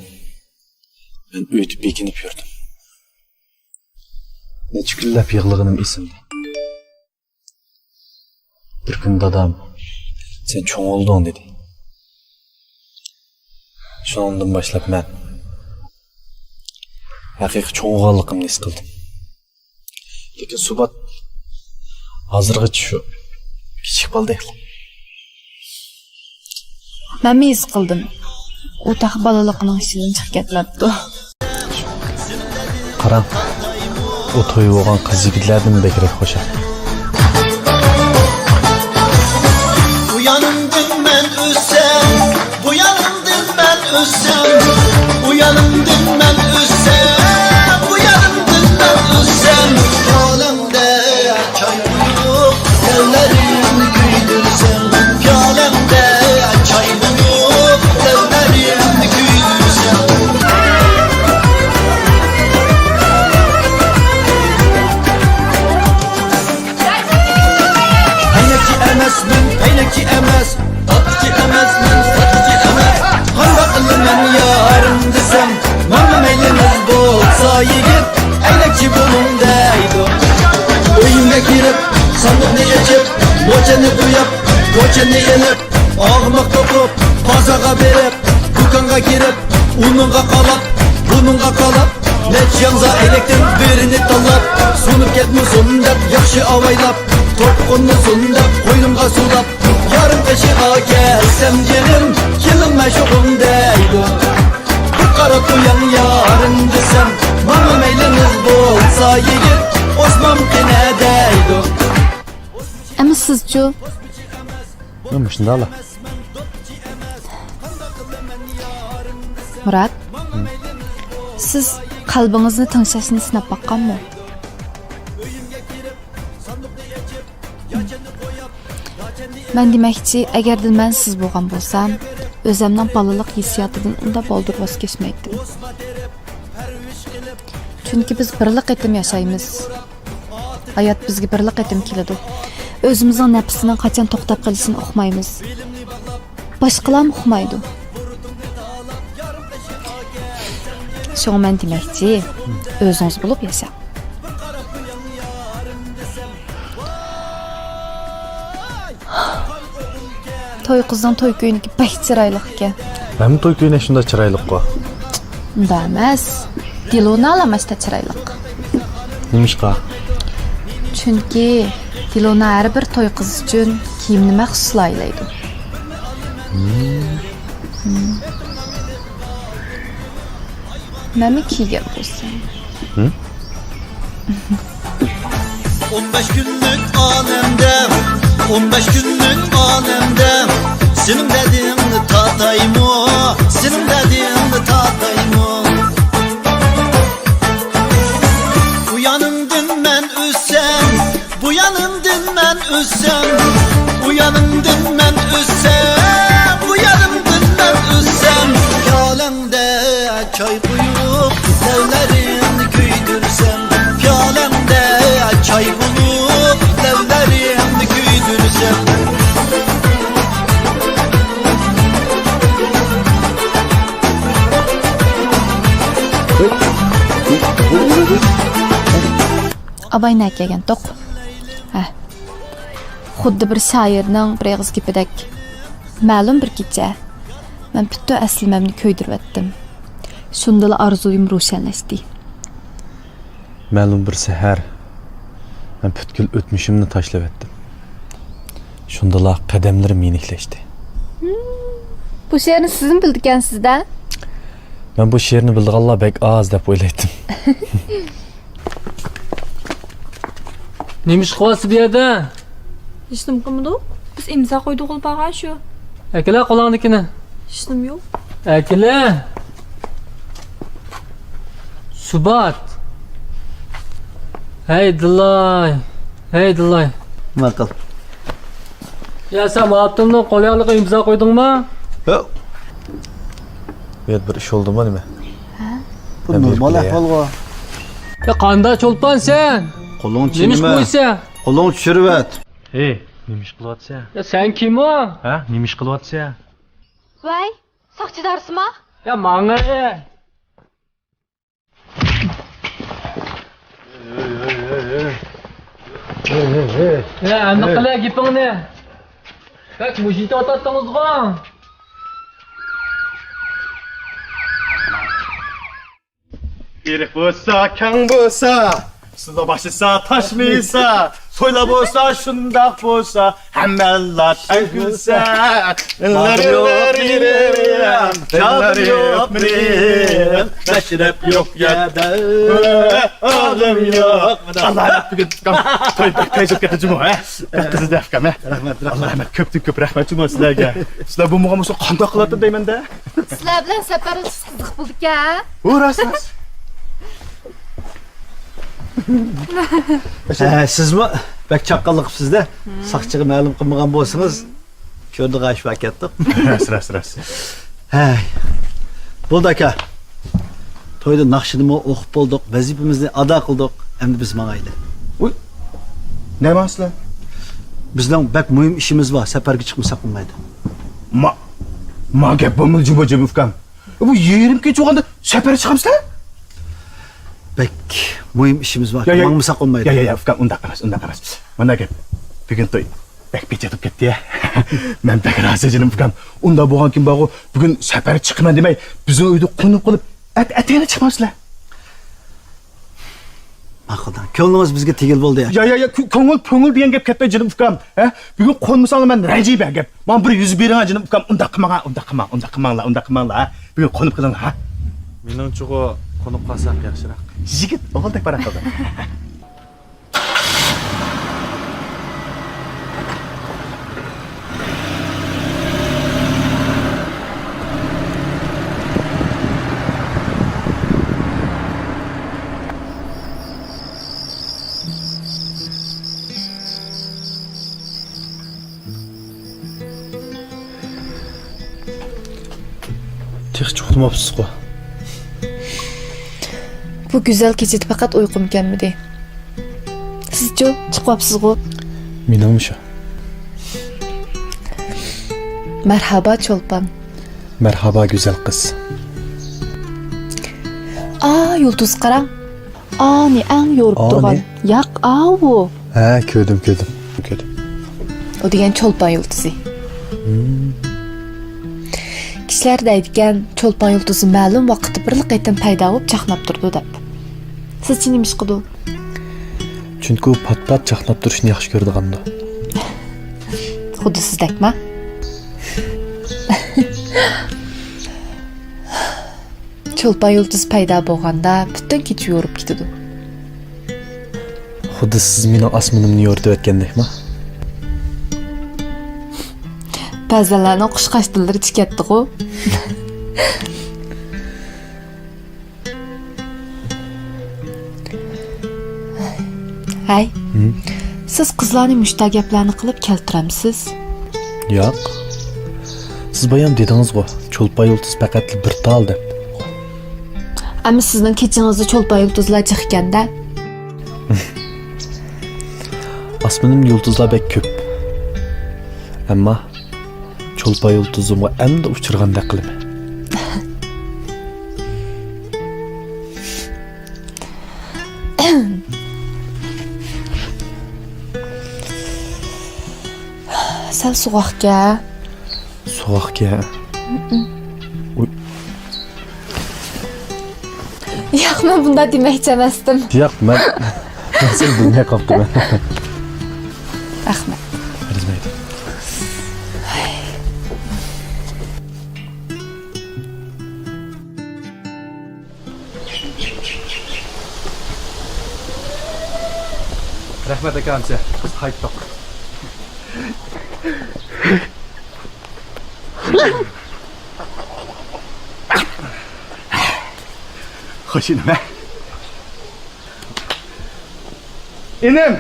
مەن ئۆيدە بېكىنىپ يۈردۈم. نەچچە كۈنلەپ يىغلىغىنىم ئېسىمدە. بىر كۈنى دادام، «سەن چوڭ بولدۇڭ» دېدى. شۇنىڭدىن باشلاپ مەن ھەقىقىي چوڭ بولغانلىقىمنى ھېس قىلدىم. لېكىن سۇبات ھازىرغىچە شۇ كىچىك بالىدەك. مەنمۇ ھېس قىلدىم. ئۇ تېخى بالىلىقىنىڭ ئىچىدىن چىقىپ كەتمەپتۇ. قاراڭ، ئۇ تويى بولغان قىز يىگىتلەردىنمۇ بەكرەك خۇشال. ئۇ يانىمدىن مەن ئۆتسەم، بۇ يانىمدىن مەن ئۆتسەم، ئۇ يانىمدىن مەن ئۆتسەم، بۇ يانىمدىن مەن ئۆتسەم، كالەڭدە چايقۇيۇپ، لەۋلىرىمنى كۆيدۈرسەم، پىيالەمدە چاي قۇيۇپ، لەۋلىرىمنى كۆيدۈرسەم. ئەينەكچى ئەمەسمەن، ئەينەكچى ئەمەس، ساتقۇچى ئەمەسمەن، ساتقۇچى ئەمەس. قانداق قىلىمەن يارىم دېسەم، ماڭا مەيلىڭىز بولسا يىگىت، ئەينەكچى بولۇڭ دەيدۇ. ئۆيۈمگە كىرىپ، ساندۇقنى ئېچىپ، موچەننى بوياپ، موچەننى ئېلىپ، ئاغماق توقۇپ، بازارغا بېرىپ، دۇكانغا كىرىپ، ئۇنىڭغا قالاپ، بۇنىڭغا قالاپ، نەچچە ياڭزا ئەينەكتىن بىرىنى تاللاپ، سۇنۇپ كەتمىسۇن دەپ ياخشى ئاۋايلاپ، توپ قونمىسۇن دەپ قوينۇمغا سۇلاپ، يارىم قېشىغا كەلسەم جېنىم، كېلىڭ مەشۇقۇم دەيدۇ. بىر قاراپ قوياڭ يارىم دېسەم، ماڭا مەيلىڭىز بولسا يىگىت، ئوسمام قېنى دەيدۇ. ئەمما سىزچۇ؟ مەن مۇشۇنداقلا. مۇرات، سىز قەلبىڭىزنى تىڭشاشنى سىناپ باققانمۇ؟ مەن دېمەكچى، ئەگەردە مەن سىز بولغان بولسام، ئۆزەمنىڭ بالىلىق ھېسسىياتىدىن ئۇنداق بالدۇر ۋاز كەچمەيتتىم. چۈنكى بىز بىرلا قېتىم ياشايمىز. ھايات بىزگە بىرلا قېتىم كېلىدۇ. ئۆزىمىزنىڭ نەپىسىنىڭ قاچان توختاپ قېلىشىنى ئۇقمايمىز. باشقىلارمۇ ئۇقمايدۇ. شۇڭا مەن دېمەكچى، ئۆزىڭىز بولۇپ ياشاڭ. توي قىزنىڭ توي كۆينىكى بەك چىرايلىق ئىكەن. مەنمۇ توي كۆينەك شۇنداق چىرايلىققۇ. ئۇنداق ئەمەس. دىلۇنا ئالاماشتا چىرايلىق. نېمىشقا؟ چۈنكى دىلۇنا ھەر بىر توي قىز ئۈچۈن كىيىمنى مەخسۇس لايىھەلەيدۇ. مەنمۇ كىيگەن بولسام. ھە؟ ئون بەش كۈنلۈك ئالەمدە، ئون بەش كۈنلۈك ئالەمدە، سېنىڭ دەردىڭنى تارتايمۇ، سېنىڭ دەردىڭنى تارتايمۇ. ئۇ يانىڭدىن مەن ئۆتسەم، بۇ يانىمدىن مەن ئۆتسەم، ئۇ يانىمدىن مەن ئۆتسەم، بۇ يانىمدىن مەن ئۆتسەم، پىيالەڭدە چاي قۇيۇپ، لەۋلىرىمنى كۆيدۈرسەم، پىيالەڭدە چاي بولۇپ، لەۋلىرىمنى كۆيدۈرسەم. ئاباي نەگە كەلگەنتۇق؟ ھە. خۇددى بىر شائىرنىڭ بىر ئېغىز گېپىدەك، مەلۇم بىر كېچە مەن پۈتۈن ئەسلىمەمنى كۆيدۈرۈۋەتتىم. شۇندىلا ئارزۇيۇم روشەنلەشتى. مەلۇم بىر سەھەر مەن پۈتكۈل ئۆتمۈشۈمنى تاشلىۋەتتىم. شۇندىلا قەدەملىرىم يېنىكلەشتى. بۇ شېئىرنى سىزمۇ بىلىدىكەنسىز-دە؟ مەن بۇ شېئىرنى بىلىدىغانلار بەك ئاز دەپ ئويلايتتىم. نېمە ئىش قىلىۋاتسا بۇ يەردە؟ ھېچنېمە قىلمىدۇق. بىز ئىمزا قويدۇق بارغان شۇ. ئەكىلە قولۇڭدىكىنى. ھېچنېمە يوق. ئەكىلە. سۇبات. ھەي دىلاي. ھەي دىلاي. ماقۇل. يا سەن مۇئەتتىلنىڭ قول ياغلىقىغا ئىمزا قويدۇڭما؟ ياق. بۇ يەردە بىر ئىش بولدىمۇ نېمە؟ ھە؟ بۇ نورمال ئەھۋالغۇ. يا قانداق چولپان سەن؟ قولۇڭ نېمە ئىش قويسا؟ قولۇڭ چۈشۈرۈۋەت. ھېي، نېمە ئىش قىلىۋاتىسەن؟ يا سەن كىم ئۇ؟ ھە، نېمە ئىش قىلىۋاتىسەن؟ ۋاي، ساقچى دارسىما؟ يا ماڭا. يا ئەمدى قىلە گېپىڭنى. بەك مۇشت ئاتاتتىڭىزغۇ. ئېرىق بولسا، كەڭ بولسا، سۇلا باشلىسا، تاشمىسا، تويلا بولسا، شۇنداق بولسا، ھەممەلا تەگۈلسە. شادىم يوق مېنىڭ، مەشرەپ يوق يەردە، ئادەم يوق. ئاللا، بۈگۈن توي بەك تېز ئۆتۈپ كەتتى جۇمۇ، ھە؟ بەك قىزىدى ئۇكام، ھە؟ رەھمەت، رەھمەت. ئاللا، رەھمەت، كۆپتىن كۆپ رەھمەت جۇمۇ سىلەرگە. سىلەر بولمىغان بولسا قانداق قىلاتتىم دەيمەن-دە. سىلەر بىلەن سەپەر ئۆتۈش قىزىق بولدىكەن. ئۇ راست، راست. ھە، سىزمۇ بەك چاققانلىق قىپسىز-دە. ساقچىغا مەلۇم قىلمىغان بولسىڭىز، كۆردى غايىب بولۇپ كەتتۇق. راست، راست، راست. ھەي. بولدى ئاكا. تويدا ناخشىنىمۇ ئوقۇپ بولدۇق، ۋەزىپىمىزنى ئادا قىلدۇق. ئەمدى بىز ماڭايلى. ئۇي، نەگە ماڭىسىلەر؟ بىزنىڭ بەك مۇھىم ئىشىمىز بار، سەپەرگە چىقمىساق بولمايدۇ. ما، ما گەپ بولمىدى جۇمۇ جېمى ئۇكام. بۇ يېرىم كېچە بولغاندا سەپەرگە چىقامسىلەر؟ بەك مۇھىم ئىشىمىز بار، يا، يا، ماڭمىساق بولمايدۇ. يا، يا، يا، ئۇكام، ئۇنداق ئەمەس، ئۇنداق ئەمەس. مانا گەپ، بۈگۈن توي بەك پېچەت بولۇپ كەتتى يا. مەن بەك رازى جېنىم ئۇكام. ئۇنداق بولغانكىن بارغۇ، بۈگۈن سەپەرگە چىقىمەن دېمەي، بىزنىڭ ئۆيدە قونۇپ قېلىپ، ئەت-، ئەتىگەنلا چىقمامسىلەر؟ ماقۇل دەڭ. كۆڭلىڭىز بىزگە تېگىلى بولدى يا. يا، يا، يا، كۆ-، كۆڭۈل، كۆڭۈل دېگەن گەپ كەتمەي جېنىم ئۇكام. ھە؟ بۈگۈن قونمىساڭلار مەن رەنجىيمەن گەپ. ماڭا بىر يۈز بېرىڭە جېنىم ئۇكام. ئۇنداق قىلماڭ، ئۇنداق قىلماڭ، ئۇنداق قىلماڭلار، ئۇنداق قىلماڭلار، ھە؟ بۈگۈن قونۇپ قېلىڭلار، ھە؟ مېنىڭچىغۇ قونۇپ قالساق ياخشىراق. يىگىت ئوغۇلدەك پاراڭ قىلدىڭ. تېخىچە ئۇخلىماپسىزغۇ؟ بۇ گۈزەل كېچىدە پەقەت ئۇيقۇم كەلمىدى. سىزچۇ، چىقىۋاپسىزغۇ؟ مېنىڭمۇ شۇ. مەرھابا، چولپان. مەرھابا، گۈزەل قىز. ئا، يۇلتۇز قاراڭ. ئانى ئەڭ يورۇپ تۇرغان. ياق، ئاۋۇ. ھە، كۆردۈم، كۆردۈم. كۆردۈم. ئۇ دېگەن چولپان يۇلتۇزى. كىشىلەر دەيدىكەن، چولپان يۇلتۇزى مەلۇم ۋاقىتتا بىرلا قېتىم پەيدا بولۇپ چاقناپ تۇرىدۇ دەپ. سىزچە نېمىشقىدۇ؟ چۈنكى ئۇ پات-پات چاقناپ تۇرۇشنى ياخشى كۆرىدىغاندۇ. خۇددى سىزدەكما؟ چولپان يۇلتۇز پەيدا بولغاندا پۈتۈن كېچە يورۇپ كېتىدۇ. خۇددى سىز مېنىڭ ئاسمىنىمنى يورۇتۇۋەتكەندەكما؟ بەزەنلەرنىڭ قۇشقاچ تىللىرى چىكەتتىغۇ. ھەي، سىز قىزلارنى مۇشتا گەپلەرنى قىلىپ كەلتۈرەمسىز؟ ياق. سىز بايام دېدىڭىزغۇ، چولپان يۇلتۇز پەقەتلا بىر تال دەپ. ئەمما سىزنىڭ كېچىڭىزدە چولپان يۇلتۇزلار جىق ئىكەن-دە. ئاسمىنىمدا يۇلتۇزلار بەك كۆپ. ئەمما چولپان يۇلتۇزۇمغا ئەمدى ئۇچرىغاندەك قىلىمەن. سەل سوغۇقكەن. سوغۇقكەن. ئۇي. ياق، مەن بۇنداق دېمەكچى ئەمەستىم. ياق، مەن، مەن سېنى بىلمەي قاپتىمەن. رەھمەت. ئەرزىمەيدۇ. رەھمەت ئاكا، ئەمىسە بىز قايتتۇق. خوش ئىنىم. ئىنىم.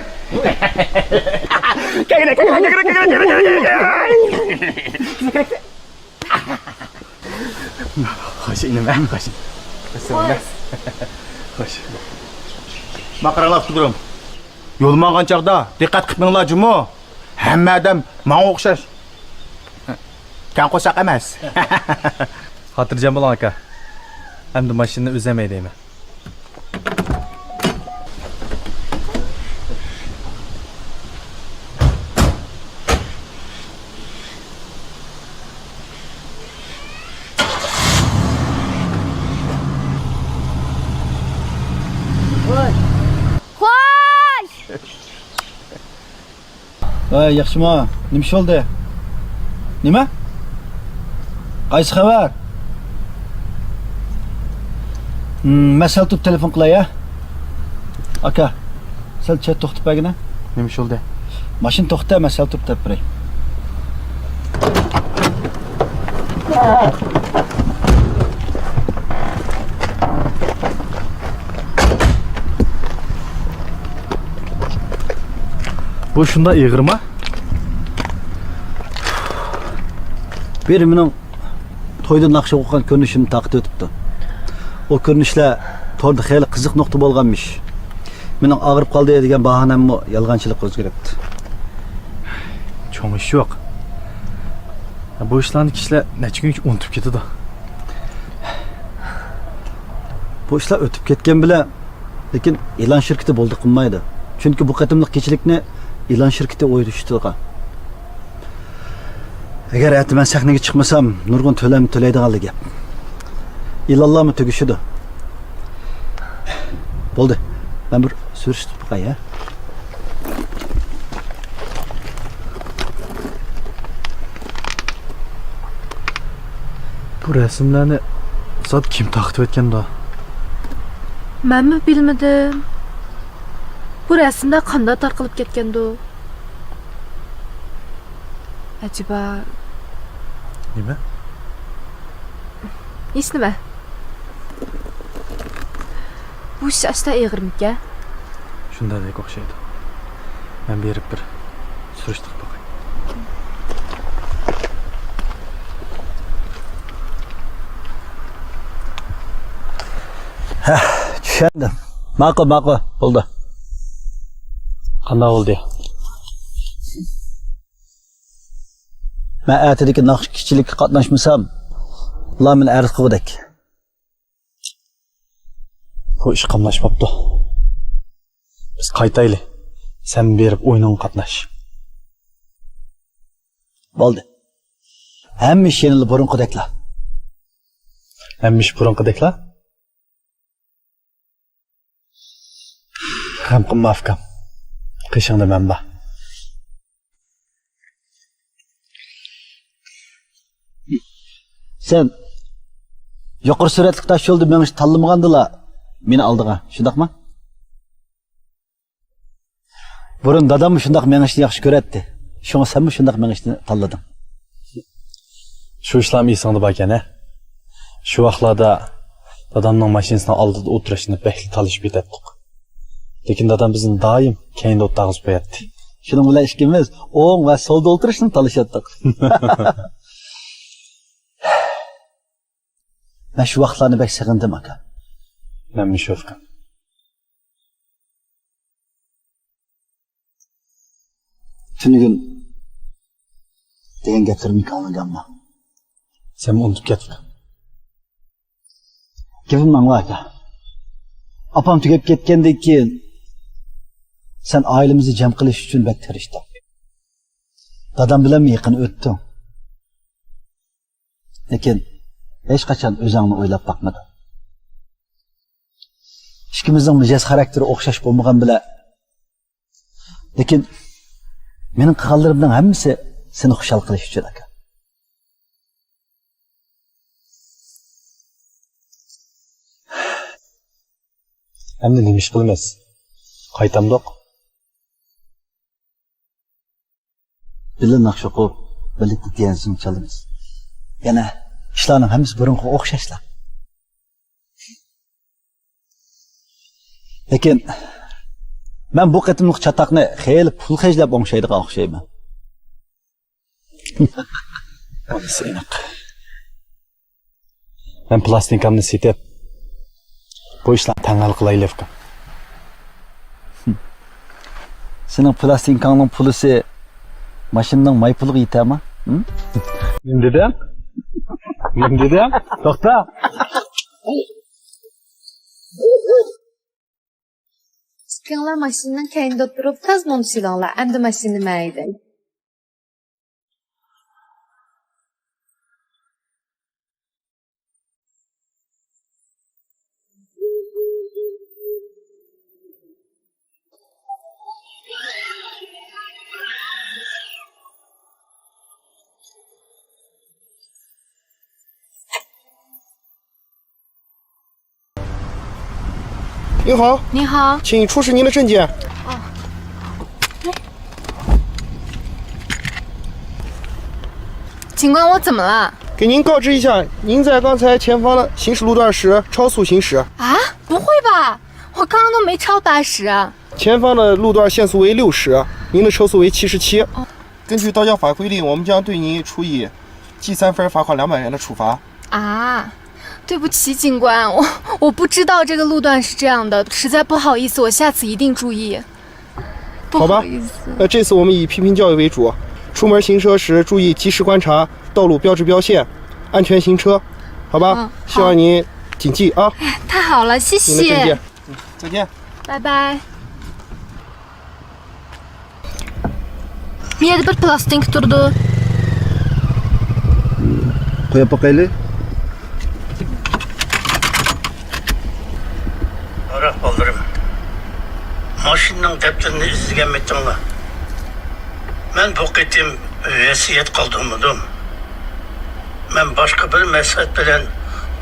كەلگىنە، كەلگىنە، كەلگىنە. خوش ئىنىم، ئەڭ خوش. خوش. خوش. ماقىراڭلار ئاپتوگرام. يول ماڭغان چاغدا دىققەت قىلىپ مېڭىڭلار جۇمۇ. ھەممە ئادەم ماڭا ئوخشاش. كەڭ قورساق ئەمەس. خاتىرجەم بولۇڭ ئاكا. ئەمدى ماشىنىنى ئۈزەلمەي دەيمەن. خوش! ۋەي، ياخشىما؟ نېمە ئىش بولدى؟ نېمە؟ قايسى خەۋەر؟ ھىم، مەن سەل تۇرۇپ تېلېفون قىلاي، ھە؟ ئاكا، سەل چەت توختىتىپ بەرگىنە. نېمە ئىش بولدى؟ ماشىنا توختىتە، مەن سەل تۇرۇپ دەپ بېرەي. بۇ شۇنداق ئېغىرما؟ بىرى مېنىڭ تويدا ناخشا ئوقۇغان كۆرۈنۈشۈمنى تارقىتىۋېتىپتۇ. ئۇ كۆرۈنۈشلەر توردا خېلى قىزىق نۇقتا بولغانمىش. مېنىڭ ئاغرىپ قالدى دېگەن باھانەممۇ يالغانچىلىققا ئۆزگىرىپتۇ. چوڭ ئىش يوق. بۇ ئىشلارنى كىشىلەر نەچچە كۈنگىچە ئۇنتۇپ كېتىدۇ. بۇ ئىشلار ئۆتۈپ كەتكەن بىلەن، لېكىن ئېلان شىركىتى بولدى قىلمايدۇ. چۈنكى بۇ قېتىملىق كېچىلىكنى ئېلان شىركىتى ئۇيۇشتۇرغان. ئەگەر ئەتە مەن سەھنىگە چىقمىسام، نۇرغۇن تۆلەم تۆلەيدىغانلا گەپ. ئېلانلارمۇ تۈگىشىدۇ. بولدى، مەن بىر سۈرۈشتۈرۈپ باقاي، ھە؟ بۇ رەسىملەرنى زادى كىم تارقىتىۋەتكەندۇ؟ مەنمۇ بىلمىدىم. بۇ رەسىملەر قانداق تارقىلىپ كەتكەندۇ؟ ئەجەبا. نېمە؟ ھېچنېمە. بۇ ئىش ئاستا ئېغىرمىكەن؟ شۇنداقتەك ئوخشايدۇ. مەن بېرىپ بىر سۈرۈشتۈرۈپ باقاي. ھە، چۈشەندىم. ماقۇل، ماقۇل. بولدى. قانداق بولدى؟ مەن ئەتىدىكى ناخشا كېچىلىككە قاتناشمىسام، ئۇلار مېنى ئەرز قىلغۇدەك. بۇ ئىش قاملاشماپتۇ. بىز قايتايلى. سەن بېرىپ ئويۇنۇڭغا قاتناش. بولدى. ھەممە ئىش يەنىلا بۇرۇنقىدەكلا. ھەممە ئىش بۇرۇنقىدەكلا؟ غەم قىلما، ئۇكام. قېشىڭدا مەن بار. سەن يۇقىرى سۈرئەتلىك تاش يولدا مېڭىشنى تاللىمىغاندىلا، مېنى ئالدىغان، شۇنداقمۇ؟ بۇرۇن داداممۇ شۇنداق مېڭىشنى ياخشى كۆرەتتى. شۇڭا سەنمۇ شۇنداق مېڭىشنى تاللىدىڭ. شۇ ئىشلارمۇ ئېسىڭدە باركەن، ھە؟ شۇ ۋاقىتلاردا دادامنىڭ ماشىنىسىنىڭ ئالدىدا ئولتۇرۇشنى بەكلا تالىشىپ كېتەتتۇق. لېكىن دادام بىزنى دائىم كەينىدە ئولتۇرغۇزۇپ قوياتتى. شۇنىڭ بىلەن ئىككىمىز ئوڭ ۋە سولدا ئولتۇرۇشنى تالىشاتتۇق. مەن شۇ ۋاقىتلارنى بەك سېغىندىم، ئاكا. مەنمۇ شۇ، ئۇكام. تۈنۈگۈن دېگەن گەپلىرىمنى كۆڭلۈڭگە ئالما. سەنمۇ ئۇنتۇپ كەتمە. گېپىمنى ئاڭلا، ئاكا. ئاپام تۈگەپ كەتكەندىن كېيىن، سەن ئائىلىمىزنى جەم قىلىش ئۈچۈن بەك تىرىشتىڭ. دادام بىلەنمۇ يېقىن ئۆتتۈڭ. لېكىن ھېچقاچان ئۆزۈڭنى ئويلاپ باقمىدىڭ. ئىككىمىزنىڭ مىجەز خاراكتېرى ئوخشاش بولمىغان بىلەن، لېكىن مېنىڭ قىلغانلىرىمنىڭ ھەممىسى سېنى خۇشال قىلىش ئۈچۈن، ئاكا. ئەمدى نېمە ئىش قىلىمىز؟ قايتامدۇق؟ بىللە ناخشا ئوقۇپ، بىللە پىيانىنو چالىمىز. يەنە ئىشلارنىڭ ھەممىسى بۇرۇنقىغا ئوخشاشلا. لېكىن مەن بۇ قېتىملىق چاتاقنى خېلى پۇل خەجلەپ ئوڭشايدىغان ئوخشايمەن. ئانىسى ئېنىق. مەن پىلاستىنكامنى سېتىپ، بۇ ئىشلارنى تەڭ ھەل قىلايلى، ئۇكام. سېنىڭ پىلاستىنكاڭنىڭ پۇلىسى ماشىنىنىڭ ماي پۇلىغا يېتەرما؟ ھىم؟ نېمە دېدىڭ؟ نېمە دېدىڭ؟ توختا! ئىككىڭلار ماشىنىنىڭ كەينىدە ئولتۇرۇپ، تازا مۇڭدىشىۋېلىڭلار. ئەمدى ماشىنىنى مەن ھەيدەي. 您好，您好。 请出示您的证件。 哦。 警官，我怎么了？ 给您告知一下，您在刚才前方的行驶路段时超速行驶。 啊？不会吧？我刚刚都没超八十啊。 前方的路段限速为六十，您的车速为七十七。 哦。 根据道交法规定，我们将对您处以记三分、罚款两百元的处罚。 啊，对不起，警官，我，我不知道这个路段是这样的，实在不好意思，我下次一定注意。 不好吧，好意思。 那这次我们以批评教育为主，出门行车时注意及时观察道路标志标线，安全行车，好吧？ 嗯，好。 希望您谨记啊。 哎，太好了，谢谢。 您的证件。 嗯，再见。 拜拜。 مېيەدە بىر پىلاستىنكا تۇرىدۇ. قويۇپ باقايلى. قارا بالىلىرىم، ماشىنىنىڭ دەپتىرىنى ئىزدىگەنمىتىڭلار؟ مەن بۇ قېتىم ۋەسىيەت قالدۇرمىدىم. مەن باشقا بىر مەسلىھەت بىلەن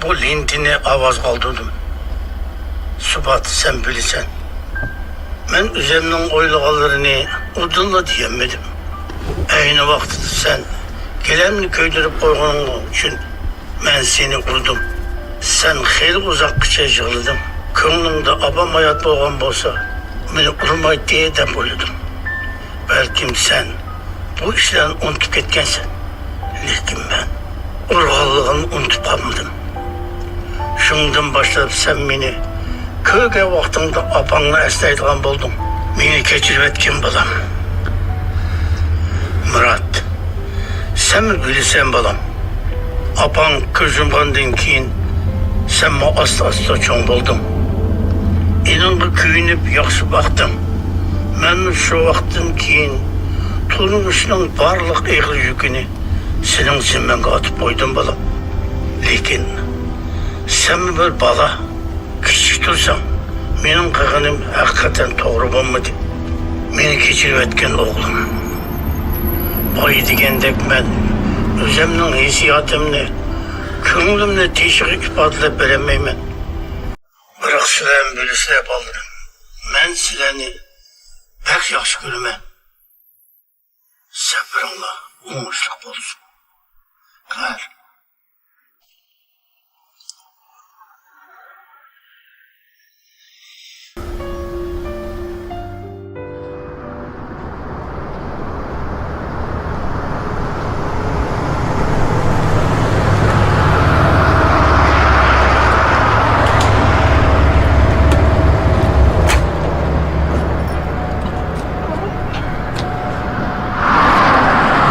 بۇ لېنتىنى ئاۋازغا ئالدۇردۇم. سۇبات، سەن بىلىسەن. مەن ئۆزۈمنىڭ ئويلىغانلىرىنى ئۇدۇللا دېيەلمىدىم. ئەينى ۋاقتىدا سەن گىلەمنى كۆيدۈرۈپ قويغىنىڭ ئۈچۈن مەن سېنى ئۇردۇم. سەن خېلى ئۇزاققىچە يىغلىدىڭ. كۆڭلۈڭدە ئاپام ھايات بولغان بولسا، مېنى ئۇرمايتتى دەپ ئويلىدىڭ. بەلكىم سەن بۇ ئىشلارنى ئۇنتۇپ كەتكەنسەن. لېكىن مەن ئۇرغانلىقىنى ئۇنتۇپ قالمىدىم. شۇندىن باشلاپ سەن مېنى كۆرگەن ۋاقتىڭدا ئاپاڭنى ئەسلەيدىغان بولدۇڭ. مېنى كەچۈرۈۋەتكىن، بالام. مۇرات، سەنمۇ بىلىسەن، بالام. ئاپاڭ كۆز يۇمغاندىن كېيىن، سەنمۇ ئاستا-ئاستا چوڭ بولدۇڭ. ئېنىڭغا كۆيۈنۈپ ياخشى باقتىڭ. مەنمۇ شۇ ۋاقىتتىن كېيىن تۇرمۇشنىڭ بارلىق ئېغىر يۈكىنى سېنىڭ زىممەڭگە ئاتىپ قويدۇم، بالام. لېكىن سەنمۇ بىر بالا. كىچىك تۇرساڭ، مېنىڭ قىلغىنىم ھەقىقەتەن توغرا بولمىدى. مېنى كەچۈرۈۋەتكىن، ئوغلۇم. بايا دېگەندەك مەن ئۆزۈمنىڭ ھېسسىياتىمنى، كۆڭلۈمنى تېشىغا ئىپادىلەپ بېرەلمەيمەن. بىراق سىلەرمۇ بىلىسىلەر، بالىلىرىم، مەن سىلەرنى بەك ياخشى كۆرىمەن. سەپىرىڭلار ئوڭۇشلۇق بولسۇن. خەير.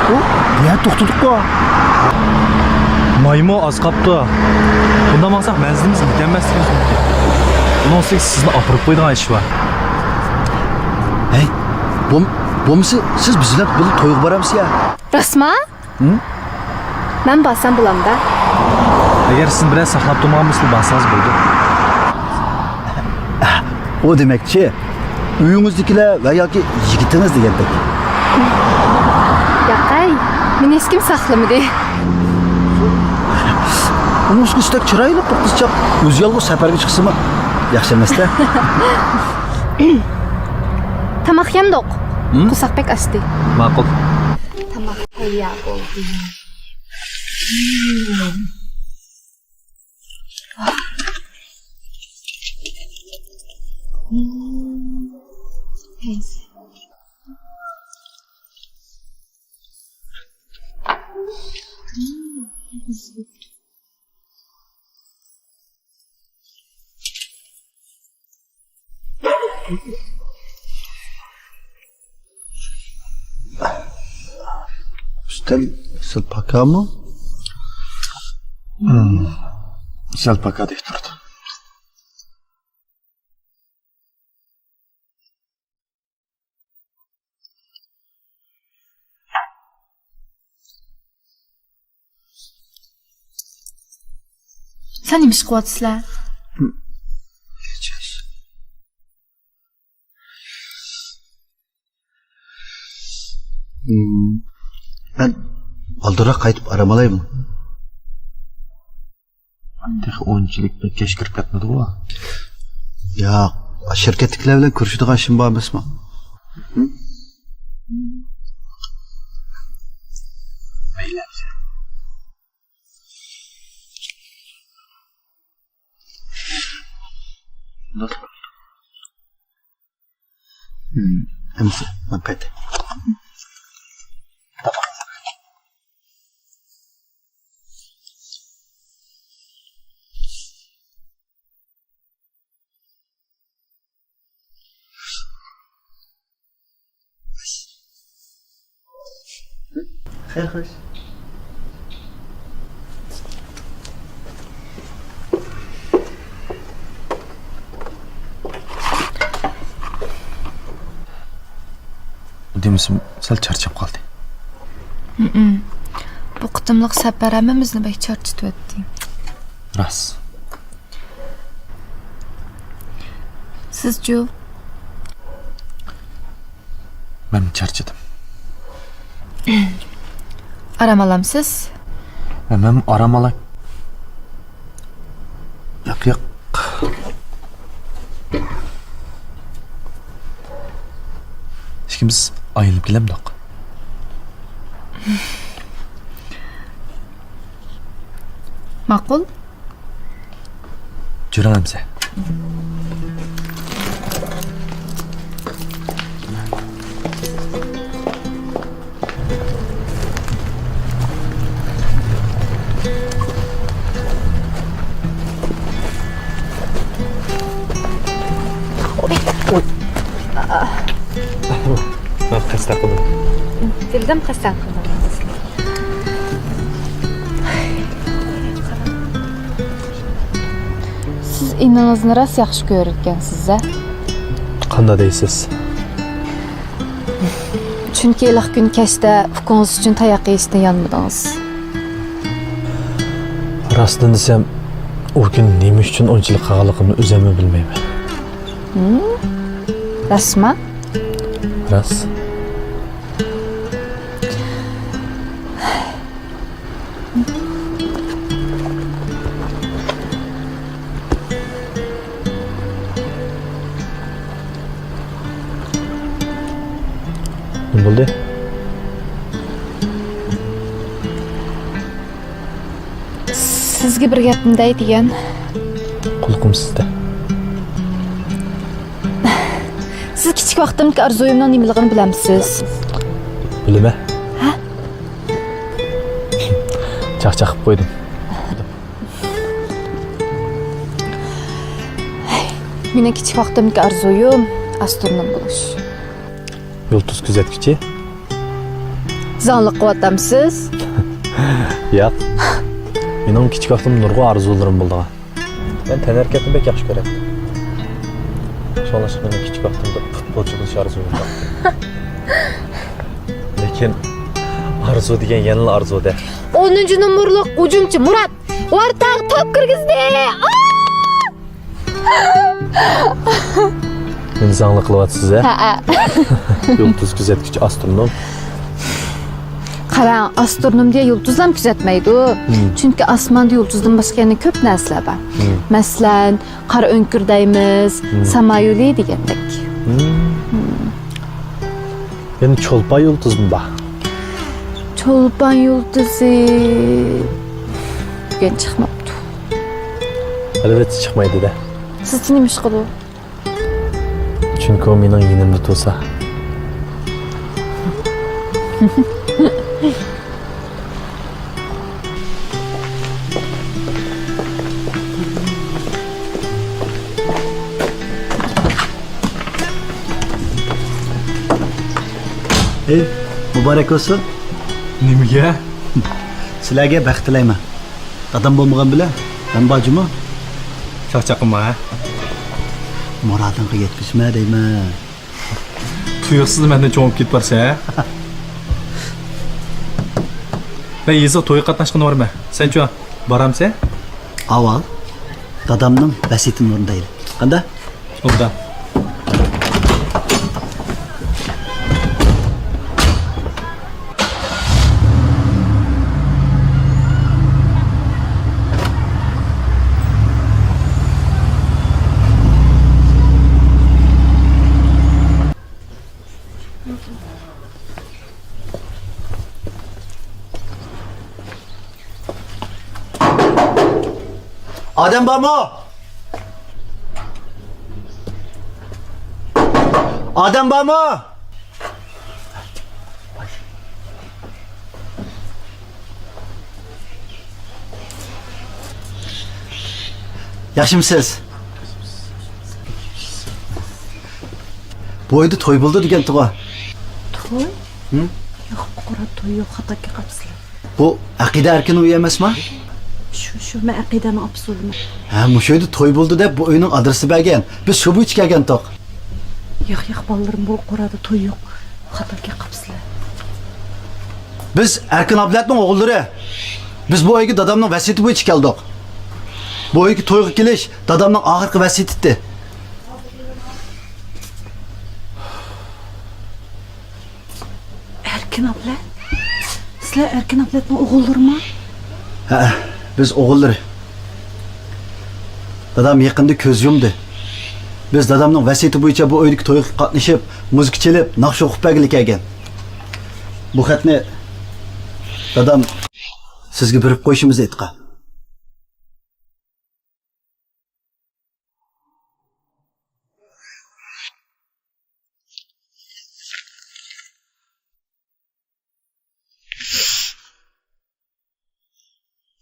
ئۇ، بۇ يەردە توختىدۇققۇ. مايمۇ ئاز قاپتۇ. بۇنداق ماڭساق مەنزىلىمىزگە يېتەلمەسلىكىمىز مۇمكىن. ئۇنىڭ ئۈستىگە سىزنى ئاپىرىپ قويىدىغان ئىش بار. ھەي، بولم-، بولمىسا سىز بىز بىلەن بىللە تويغا بارامسىز يا؟ راستما؟ ھىم؟ مەن بارسام بولامدا؟ ئەگەر سىزنى بىرەر ساقلاپ تۇرمىغان بولسا، بارسىڭىز بولىدۇ. ئۇ دېمەكچى، ئۆيىڭىزدىكىلەر ۋە ياكى يىگىتىڭىز دېگەندەك. ياقەي، مېنى ھېچكىم ساقلىمىدى. ئۇنىڭ ئۈستىگە شۇنداق چىرايلىق بىر قىزچاق ئۆزى يالغۇز سەپەرگە چىقسىمۇ ياخشى ئەمەستە. تاماق يەمدۇق. ھىم؟ قورساق بەك ئاچتى. ماقۇل. يا بولدى. ئۈستەل سەل پاكامۇ؟ سەل پاكا دەپ تۇرىدۇ. سەن نېمە ئىش قىلىۋاتىسىلەر؟ مەن ئالدىراق قايتىپ ئارام ئالايمۇ؟ تېخى ئۇنچىلىك بەك كەچ كىرىپ كەتمىدىغۇ؟ ياق، شىركەتتىكىلەر بىلەن كۆرۈشىدىغان ئىشىم بار ئەمەسمۇ؟ مەيلى. ئەمىسە، مەن قايتاي. خەير خوش. دېمىسىم، سەل چارچاپ قالدى. ھمم. بۇ قېتىملىق سەپەر ھەممىمىزنى بەك چارچىتىۋەتتى. راست. سىزچۇ؟ مەن چارچىدىم. ئارام ئالامسىز؟ مەن ئارام ئالاي. ياق، ياق. ئىككىمىز ئايلىنىپ كېلەمدۇق؟ ماقۇل. جۈرۈڭ ئەمسە. قەستەن قىلدىم. بىلدىم، قەستەن قىلدىڭىز. سىز ئىنىڭىزنى راست ياخشى كۆرىدىكەنسىز-ە؟ قانداق دەيسىز؟ چۈنكى ھېلىقى كۈنى كەچتە ئۇكىڭىز ئۈچۈن تاياق يېيىشتىن يانمىدىڭىز. راستىنى دېسەم، ئۇ كۈنى نېمە ئۈچۈن ئۇنچىلىك قالغانلىقىمنى ئۆزۈممۇ بىلمەيمەن. ھىم؟ راستمۇ؟ راست. نېمە بولدى؟ سىزگە بىر گەپنى دەي دېگەن. قۇلىقىم سىزدە. سىز كىچىك ۋاقتىمدىكى ئارزۇيۇمنىڭ نېمىلىكىنى بىلەمسىز؟ بىلىمەن. ھە؟ چاقچاق قىلىپ قويدۇم. مېنىڭ كىچىك ۋاقتىمدىكى ئارزۇيۇم ئاسترونوم بولۇش. يۇلتۇز كۆزەتكۈچى؟ زاڭلىق قىلىۋاتامسىز؟ ياق. مېنىڭ كىچىك ۋاقتىمدا نۇرغۇن ئارزۇلىرىم بولىدىغان. مەن تەنھەرىكەتنى بەك ياخشى كۆرەتتىم. شۇڭلاشقا مېنىڭ كىچىك ۋاقتىمدا پۇتبولچى بولۇش ئارزۇيۇم بار. لېكىن ئارزۇ دېگەن يەنىلا ئارزۇ-دە. ئونىنچى نومۇرلۇق ھۇجۇمچى مۇرات ۋارتاغا توپ كىرگۈزدى. ئا! مېنى زاڭلىق قىلىۋاتىسىز-ھە؟ ھەئە. يۇلتۇز كۆزەتكۈچى ئاسترونوم. قاراڭ، ئاسترونوم دېگەن يۇلتۇزلارنى كۆزەتمەيدۇ. ھىم. چۈنكى ئاسماندا يۇلتۇزدىن باشقا يەنە كۆپ نەرسىلەر بار. ھىم. مەسىلەن، قارا ئۆڭكۈر دەيمىز، ھىم. ساما يولى دېگەندەك. ھىم. ھىم. يەنە چولپان يۇلتۇزمۇ بار؟ تۇلپان يۇلتۇزى بۈگۈن چىقماپتۇ. ئەلۋەتتە چىقمايدۇ-دە. سىزچە نېمە ئىش قىلىدۇ؟ چۈنكى ئۇ مېنىڭ يېنىمدا تۇرسا. ھەي، مۇبارەك بولسۇن. نېمىگە؟ سىلەرگە بەخت تىلەيمەن. دادام بولمىغان بىلەن مەن بار جۇمۇ. چاقچاق قىلما، ھە؟ مۇرادىڭغا يەتكۈزمە دەيمەن. تۇيۇقسىزلا مەندىن چوڭىيىپ كېتىپ بارسەن، ھە؟ مەن يېزىغا تويغا قاتناشقىنى بارىمەن. سەنچۇ، بارامسەن؟ ئاۋۋال دادامنىڭ ۋەسىيىتىنى ئورۇندايلى. قانداق؟ ئوبدان. ئادەم بارمۇ؟ ئادەم بارمۇ؟ ياخشىمۇسىز؟ بۇ ئۆيدە توي بولىدۇ دېگەنتىغۇ. توي؟ ھىم؟ ياق، قورا توي يوق، خاتا كېلىپ قاپسىلەر. بۇ ئەقىدە ئەركىن ئۆيى ئەمەسما؟ شۇ، شۇ، مەن ئەقىدەنىڭ ئاپىسى بولىمەن. ھە، مۇشۇ ئۆيدە توي بولىدۇ دەپ بۇ ئۆينىڭ ئادرېسى بەرگەن. بىز شۇ بويىچە كەلگەنتۇق. ياق، ياق، بالىلىرىم، بۇ قورادە توي يوق. خاتا كېلىپ قاپسىلەر. بىز ئەركىن ئابلەتنىڭ ئوغۇللىرى. بىز بۇ ئۆيگە دادامنىڭ ۋەسىيىتى بويىچە كەلدۇق. بۇ ئۆيگە تويغا كېلىش دادامنىڭ ئاخىرقى ۋەسىيىتى. ئەركىن ئابلەت؟ سىلەر ئەركىن ئابلەتنىڭ ئوغۇللىرىما؟ ھەئە، بىز ئوغۇللىرى. دادام يېقىندا كۆز يۇمدى. بىز دادامنىڭ ۋەسىيىتى بويىچە بۇ ئۆيدىكى تويغا قاتنىشىپ، مۇزىكا چېلىپ، ناخشا ئوقۇپ بەرگىلى كەلگەن. بۇ خەتنى دادام سىزگە بېرىپ قويۇشىمىزنى ئېيتقان.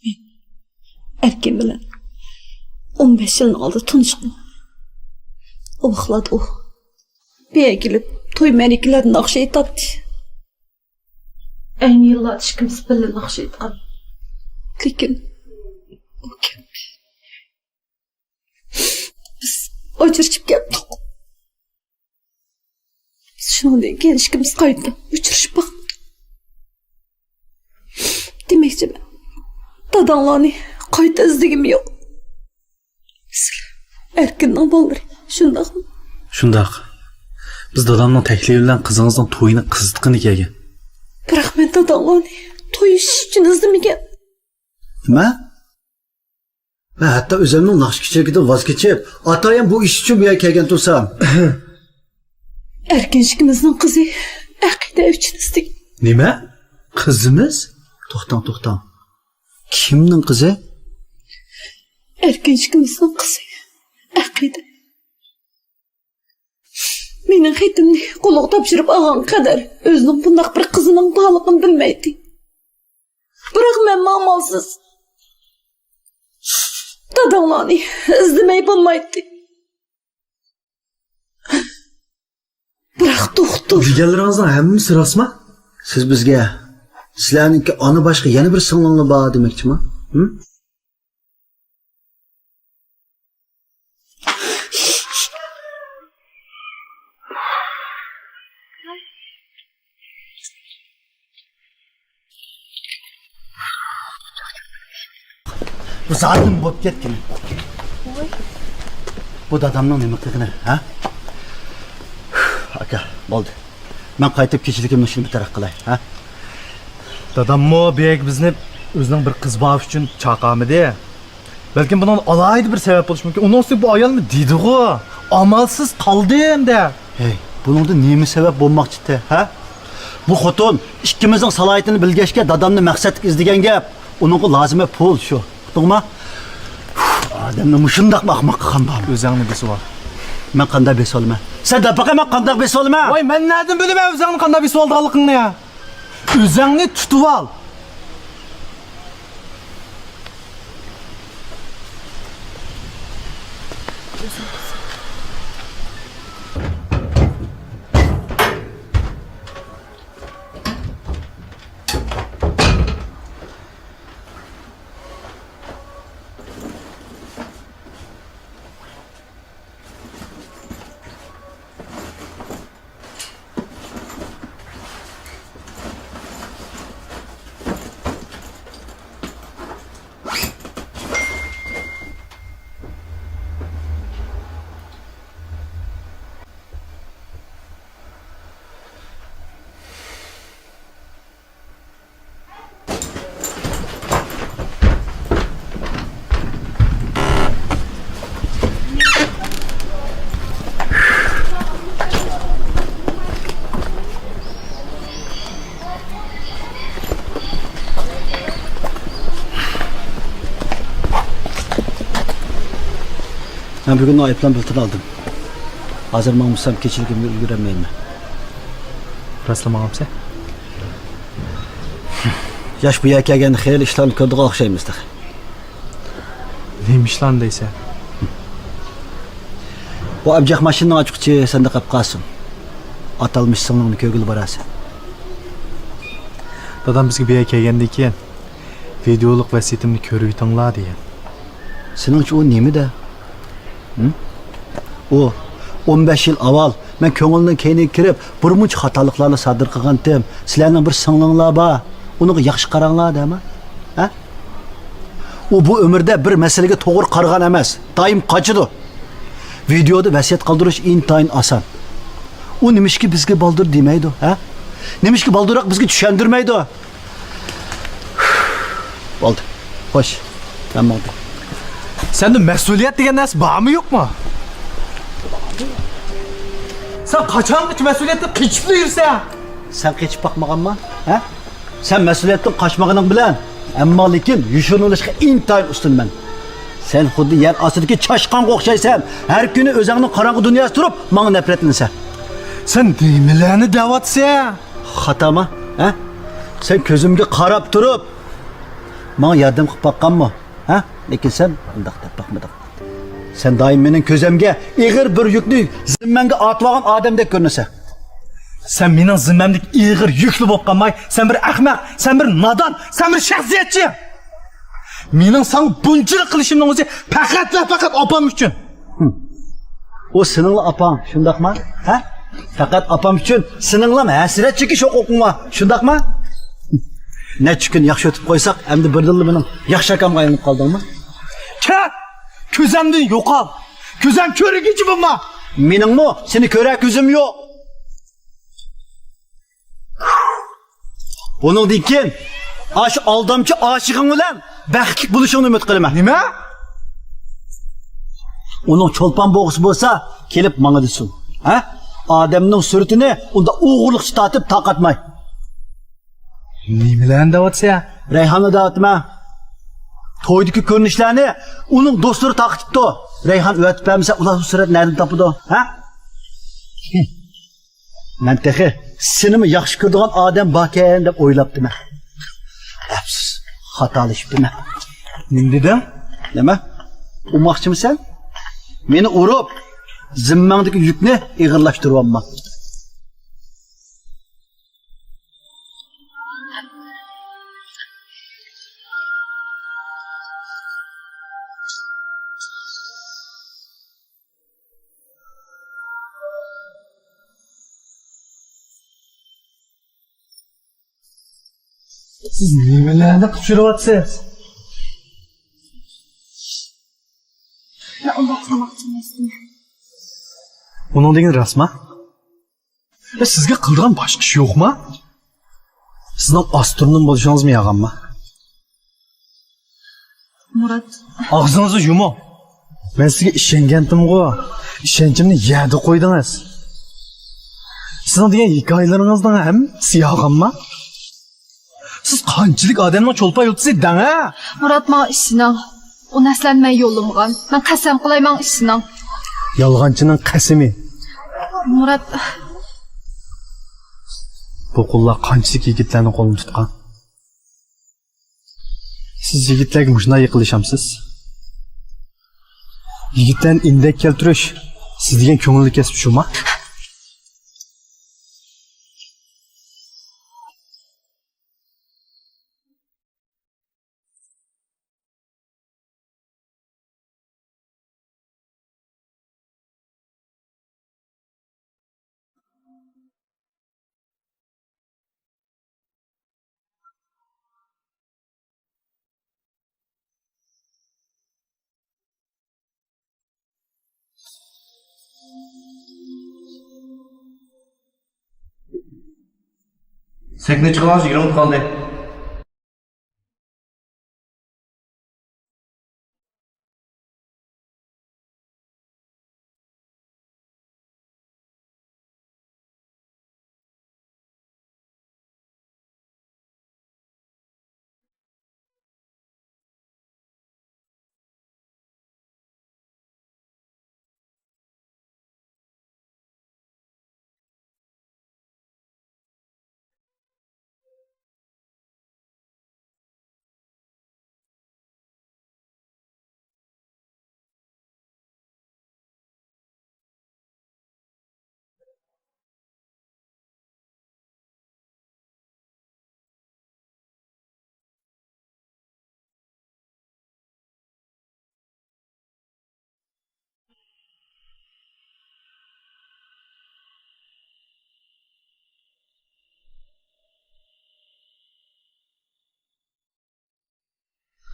مەن ئەركىن بىلەن ئون بەش يىلنىڭ ئالدىدا تونۇشقان. ئۇ ۋاقىتلاردا ئۇ بۇ يەرگە كېلىپ، توي مەرىكىلەردە ناخشا ئېيتاتتى. ئەينى يىللاردا ئىككىمىز بىللە ناخشا ئېيتقان. لېكىن ئۇ كەتتى. بىز ئاجرىشىپ كەتتۇق. شۇنىڭدىن كېيىن ئىككىمىز قايتا ئۇچرىشىپ باقمىدۇق. دېمەكچىمەن، داداڭلارنى قايتا ئىزدىگۈم يوق. سىلەر ئەركىننىڭ بالىلىرى، شۇنداقمۇ؟ شۇنداق. بىز دادامنىڭ تەكلىپى بىلەن قىزىڭىزنىڭ تويىنى قىزىتقىلى كەلگەن. بىراق مەن داداڭلارنى توي ئىش ئۈچۈن ئىزدىمىگەن. نېمە؟ مەن ھەتتا ئۆزۈمنىڭ ناخشا كىچىكىدىن ۋاز كېچىپ، ئاتايىن بۇ ئىش ئۈچۈن بۇ يەرگە كەلگەن تۇرسام. ئەركىن ئىككىمىزنىڭ قىزى ئەقىدە ئۈچۈن ئىزدىگەن. نېمە؟ قىزىمىز؟ توختاڭ، توختاڭ. كىمنىڭ قىزى؟ ئەركىن ئىككىمىزنىڭ قىزى ئەقىدە. مېنىڭ خېتىمنى قولىغا تاپشۇرۇپ ئالغانغا قەدەر ئۆزىنىڭ بۇنداق بىر قىزىنىڭ بارلىقىنى بىلمەيتتى. بىراق مەنمۇ ئامالسىز داداڭلارنى ئىزدىمەي بولمايتتى. بىراق دوختۇر. دېگەنلىرىڭىزنىڭ ھەممىسى راستما؟ سىز بىزگە سىلەرنىڭكى ئانا باشقا يەنە بىر سىڭلىڭلار بار دېمەكچىما؟ ھىم؟ بۇ زادىلا بولۇپ كەتكىنى. بۇ دادامنىڭ نېمە قىلغىنى، ھە؟ ئاكا، بولدى. مەن قايتىپ كېچىلىكىمنى شۇنى بىر تەرەپ قىلاي، ھە؟ داداممۇ بۇ يەرگە بىزنى ئۆزىنىڭ بىر قىزى بار ئۈچۈن چاقىرمىدى. بەلكىم بۇنىڭدا ئالاھىدە بىر سەۋەب بولۇشى مۇمكىن. ئۇنىڭ ئۈستىگە بۇ ئايالمۇ دېدىغۇ، ئامالسىز قالدىم دە. ھەي، بۇنىڭدا نېمە سەۋەب بولماقچىتى، ھە؟ بۇ خوتۇن ئىككىمىزنىڭ سالاھىيىتىنى بىلگەچكە، دادامنى مەقسەتلىك ئىزدىگەن گەپ. ئۇنىڭغا لازىمى پۇل شۇ. ئۇقتۇڭما؟ ئۇف، ئادەمنى مۇشۇنداقمۇ ئەخمەق قىلغان بارمۇ؟ ئۆزۈڭنى بېسىۋال. مەن قانداق بېسىۋالىمەن؟ سەن دەپ باقە، مەن قانداق بېسىۋالىمەن؟ ۋاي، مەن نەدىن بىلىمەن ئۆزۈڭنى قانداق بېسىۋالىدىغانلىقىڭنى؟ ئۆزۈڭنى تۇتۇۋال. مەن بۈگۈن ئايروپىلان بېلىتىنى ئالدىم. ھازىر ماڭمىسام، كېچىلىكىمگە ئۈلگۈرەلمەيمەن. راستلا ماڭامسەن؟ ياش بۇ يەرگە كەلگەندە خېلى ئىشلارنى كۆرىدىغان ئوخشايمىز تېخى. نېمە ئىشلارنى دەيسەن؟ بۇ ئابجەق ماشىنىنىڭ ئاچقۇچى سەندە قېلىپ قالسۇن. ئاتالمىش سىڭلىڭنى كۆرگىلى بارارسەن. دادام بىزگە بۇ يەرگە كەلگەندىن كېيىن ۋىدېئولۇق ۋەسىيىتىمنى كۆرۈۋېتىڭلار دېگەن. سېنىڭچە ئۇ نېمىدە؟ ھىم؟ ئۇ ئون بەش يىل ئاۋۋال مەن كۆڭلىنىڭ كەينىگە كىرىپ، بىر مۇنچە خاتالىقلارنى سادىر قىلغانتىم، سىلەرنىڭ بىر سىڭلىڭلار بار، ئۇنىڭغا ياخشى قاراڭلار دەما. ھە؟ ئۇ بۇ ئۆمرىدە بىر مەسىلىگە توغرا قارىغان ئەمەس، دائىم قاچىدۇ. ۋىدېئودا ۋەسىيەت قالدۇرۇش ئىنتايىن ئاسان. ئۇ نېمىشقا بىزگە بالدۇر دېمەيدۇ، ھە؟ نېمىشقا بالدۇرراق بىزگە چۈشەندۈرمەيدۇ؟ بولدى. خوش. مەن ماڭدىم. سەندە مەسئۇلىيەت دېگەن نەرسە بارمۇ يوقمۇ؟ سەن قاچانغىچە مەسئۇلىيەتتىن قېچىپلا يۈرسەن؟ سەن قېچىپ باقمىغانما؟ ھە؟ سەن مەسئۇلىيەتتىن قاچمىغىنىڭ بىلەن، ئەمما لېكىن يوشۇرۇنۇۋېلىشقا ئىنتايىن ئۇستىمەن. سەن خۇددى يەر ئاستىدىكى چاشقانغا ئوخشايسەن. ھەر كۈنى ئۆزۈڭنىڭ قاراڭغۇ دۇنياسىدا تۇرۇپ، ماڭا نەپرەتلىنىسەن. سەن نېمىلەرنى دەۋاتىسەن؟ خاتامۇ؟ ھە؟ سەن كۆزۈمگە قاراپ تۇرۇپ، ماڭا ياردەم قىلىپ باققانمۇ؟ ھە؟ لېكىن سەن ئۇنداق دەپ باقمىدىڭ. سەن دائىم مېنىڭ كۆزۈمگە ئېغىر بىر يۈكنى زىممەڭگە ئارتىۋالغان ئادەمدەك كۆرۈنىسەن. سەن مېنىڭ زىممەمدىكى ئېغىر يۈكلا بولۇپ قالماي، سەن بىر ئەخمەق، سەن بىر نادان، سەن بىر شەخسىيەتچى. مېنىڭ ساڭا بۇنچىلىك قىلىشىمنىڭ ئۆزى پەقەتلا پەقەت ئاپام ئۈچۈن. ھىم. ئۇ سېنىڭلا ئاپاڭ، شۇنداقما؟ ھە؟ پەقەت ئاپام ئۈچۈن سېنىڭلام ھەسرەت چېكىش ھوقۇقۇڭ بار، شۇنداقما؟ نەچچە كۈن ياخشى ئۆتۈپ قويساق، ئەمدى بىردىنلا مېنىڭ ياخشى ئاكامغا ئايلىنىپ قالدىڭمۇ؟ كەت! كۆزۈمدىن يوقال! كۆزۈم كۆرگۈچى بولما! مېنىڭمۇ سېنى كۆرەر كۆزۈم يوق. بۇنىڭدىن كېيىن ئاشۇ ئالدامچى ئاشىقىڭ بىلەن بەختلىك بولۇشۇڭنى ئۈمىد قىلىمەن. نېمە؟ ئۇنىڭ چولپان بوغىسى بولسا، كېلىپ ماڭا دېسۇن. ھە؟ ئادەمنىڭ سۈرىتىنى ئۇنداق ئوغرىلىقچە تارتىپ تارقاتماي. نېمىلەرنى دەۋاتىسەن؟ رەيھاننى دەۋاتىمەن. تويدىكى كۆرۈنۈشلەرنى ئۇنىڭ دوستلىرى تارقىتىپتۇ. رەيھان ئەۋەتىپ بەرمىسە، ئۇلار بۇ سۈرەتنى نەدىن تاپىدۇ؟ ھە؟ مەن تېخى سېنىمۇ ياخشى كۆرىدىغان ئادەم باركەن دەپ ئويلاپتىمەن. ئەپسۇس، خاتالىشىپتىمەن. نېمە دېدىڭ؟ نېمە؟ ئۇرماقچىمۇسەن؟ مېنى ئۇرۇپ، زىممەڭدىكى يۈكنى ئېغىرلاشتۇرۇۋالما. سىز نېمىلەرنى قىلىپ يۈرۈۋاتىسىز؟ مەن ئۇنداق قىلماقچى ئەمەستىم. ئۇنىڭ دېگىنى راستما؟ ئە، سىزگە قىلىدىغان باشقا ئىش يوقما؟ سىزنىڭ ئاسترونوم بولۇشىڭىزمۇ يالغانما؟ مۇرات. ئاغزىڭىزنى يۇمۇڭ. مەن سىزگە ئىشەنگەنتىمغۇ. ئىشەنچىمنى يەردە قويدىڭىز. سىزنىڭ دېگەن ھېكايىلىرىڭىزنىڭ ھەممىسى يالغانما؟ سىز قانچىلىك ئادەمنىڭ چولپان يۇلتىزى دەڭ ھە؟ مۇرات، ماڭا ئىشىنىڭ. ئۇ نەسلەن مەن يوللىمىغان. مەن قەسەم قىلاي، ماڭا ئىشىنىڭ. يالغانچىنىڭ قەسىمى. مۇرات. بۇ قۇللار قانچىلىك يىگىتلەرنىڭ قولىنى تۇتقان؟ سىز يىگىتلەرگە مۇشۇنداق يېقىنلىشامسىز؟ يىگىتلەرنى ئىندەك كەلتۈرۈش سىز دېگەن كۆڭۈللۈك كەسىپ شۇما؟ سەكنە چىقىڭلار، يىگىرمە مىنۇت قالدى.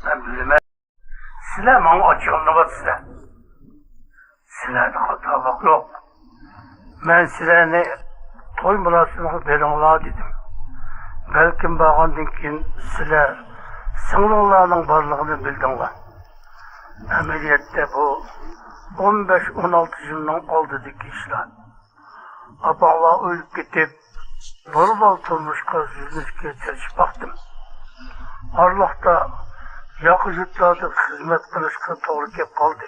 مەن بىلىمەن، سىلەر ماڭا ئاچچىقلىنىۋاتىسىلەر. سىلەردە خاتالىق يوق. مەن سىلەرنى توي مۇراسىمىغا بېرىڭلار دېدىم. بەلكىم بارغاندىن كېيىن سىلەر سىڭلىڭلارنىڭ بارلىقىنى بىلدىڭلار. ئەمەلىيەتتە بۇ ئون بەش، ئون ئالتە يىلنىڭ ئالدىدىكى ئىشلار. ئاپاڭلار ئۆلۈپ كېتىپ، نورمال تۇرمۇشقا يۈزلىنىشكە تىرىشىپ باقتىم. ئارىلىقتا ياقا يۇرتلاردا خىزمەت قىلىشقا توغرا كېلىپ قالدى.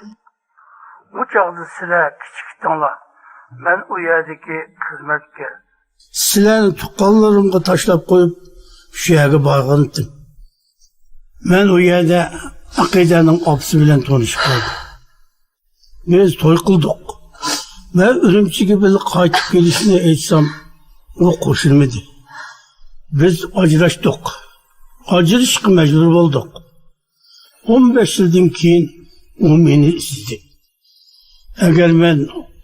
ئۇ چاغدا سىلەر كىچىك ئىدىڭلار. مەن ئۇ يەردىكى خىزمەتكە سىلەرنى تۇغقانلىرىمغا تاشلاپ قويۇپ، شۇ يەرگە بارغانتىم. مەن ئۇ يەردە ئەقىدەنىڭ ئاپىسى بىلەن تونۇشۇپ قالدىم. بىز توي قىلدۇق. مەن ئۈرۈمچىگە بىللە قايتىپ كېلىشنى ئېيتسام، ئۇ قوشۇلمىدى. بىز ئاجراشتۇق. ئاجرىشىشقا مەجبۇر بولدۇق. ئون بەش يىلدىن كېيىن ئۇ مېنى ئىزدىدى. ئەگەر مەن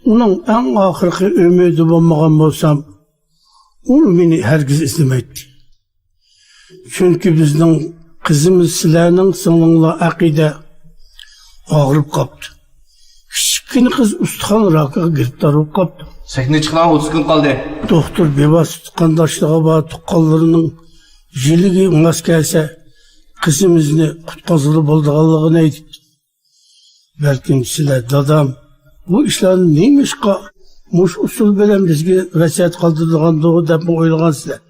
ئۇنىڭ ئەڭ ئاخىرقى ئۈمىدى بولمىغان بولسام، ئۇ مېنى ھەرگىز ئىزدىمەيتتى. چۈنكى بىزنىڭ قىزىمىز سىلەرنىڭ سىڭلىڭلار ئەقىدە ئاغرىپ قاپتۇ. كىچىككىنە قىز ئۇستىخان راكىغا گىرىپتار بولۇپ قاپتۇ. سەھنىگە چىقىڭلار، ئوتتۇز كۈن قالدى. دوختۇر بىۋاسىتە قانداشلىقى بار تۇغقانلىرىنىڭ يىلىگە ماس كەلسە، قىزىمىزنى قۇتقۇزغىلى بولىدىغانلىقىنى ئېيتىپتۇ. بەلكىم سىلەر دادام بۇ ئىشلارنى نېمىشقا مۇشۇ ئۇسۇل بىلەن بىزگە ۋەسىيەت قالدۇرىدىغاندۇ دەپمۇ ئويلىغانسىلەر.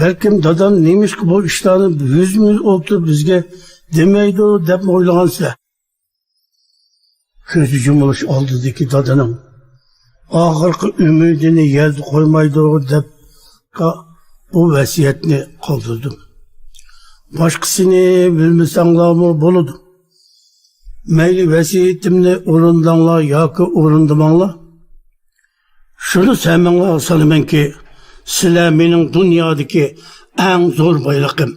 بەلكىم دادام نېمىشقا بۇ ئىشلارنى يۈزمۇ يۈز ئولتۇرۇپ بىزگە دېمەيدۇ دەپمۇ ئويلىغانسىلەر. كۆز يۇمۇلۇش ئالدىدىكى دادىنىڭ ئاخىرقى ئۈمىدىنى يەردە قويمايدۇ دەپ بۇ ۋەسىيەتنى قالدۇردۇم. باشقىسىنى بىلمىسەڭلارمۇ بولىدۇ. مەيلى ۋەسىيىتىمنى ئورۇنداڭلار ياكى ئورۇندىماڭلار. شۇنى ھەممىڭلارغا سالىمەنكى، سىلەر مېنىڭ دۇنيادىكى ئەڭ زور بايلىقىم.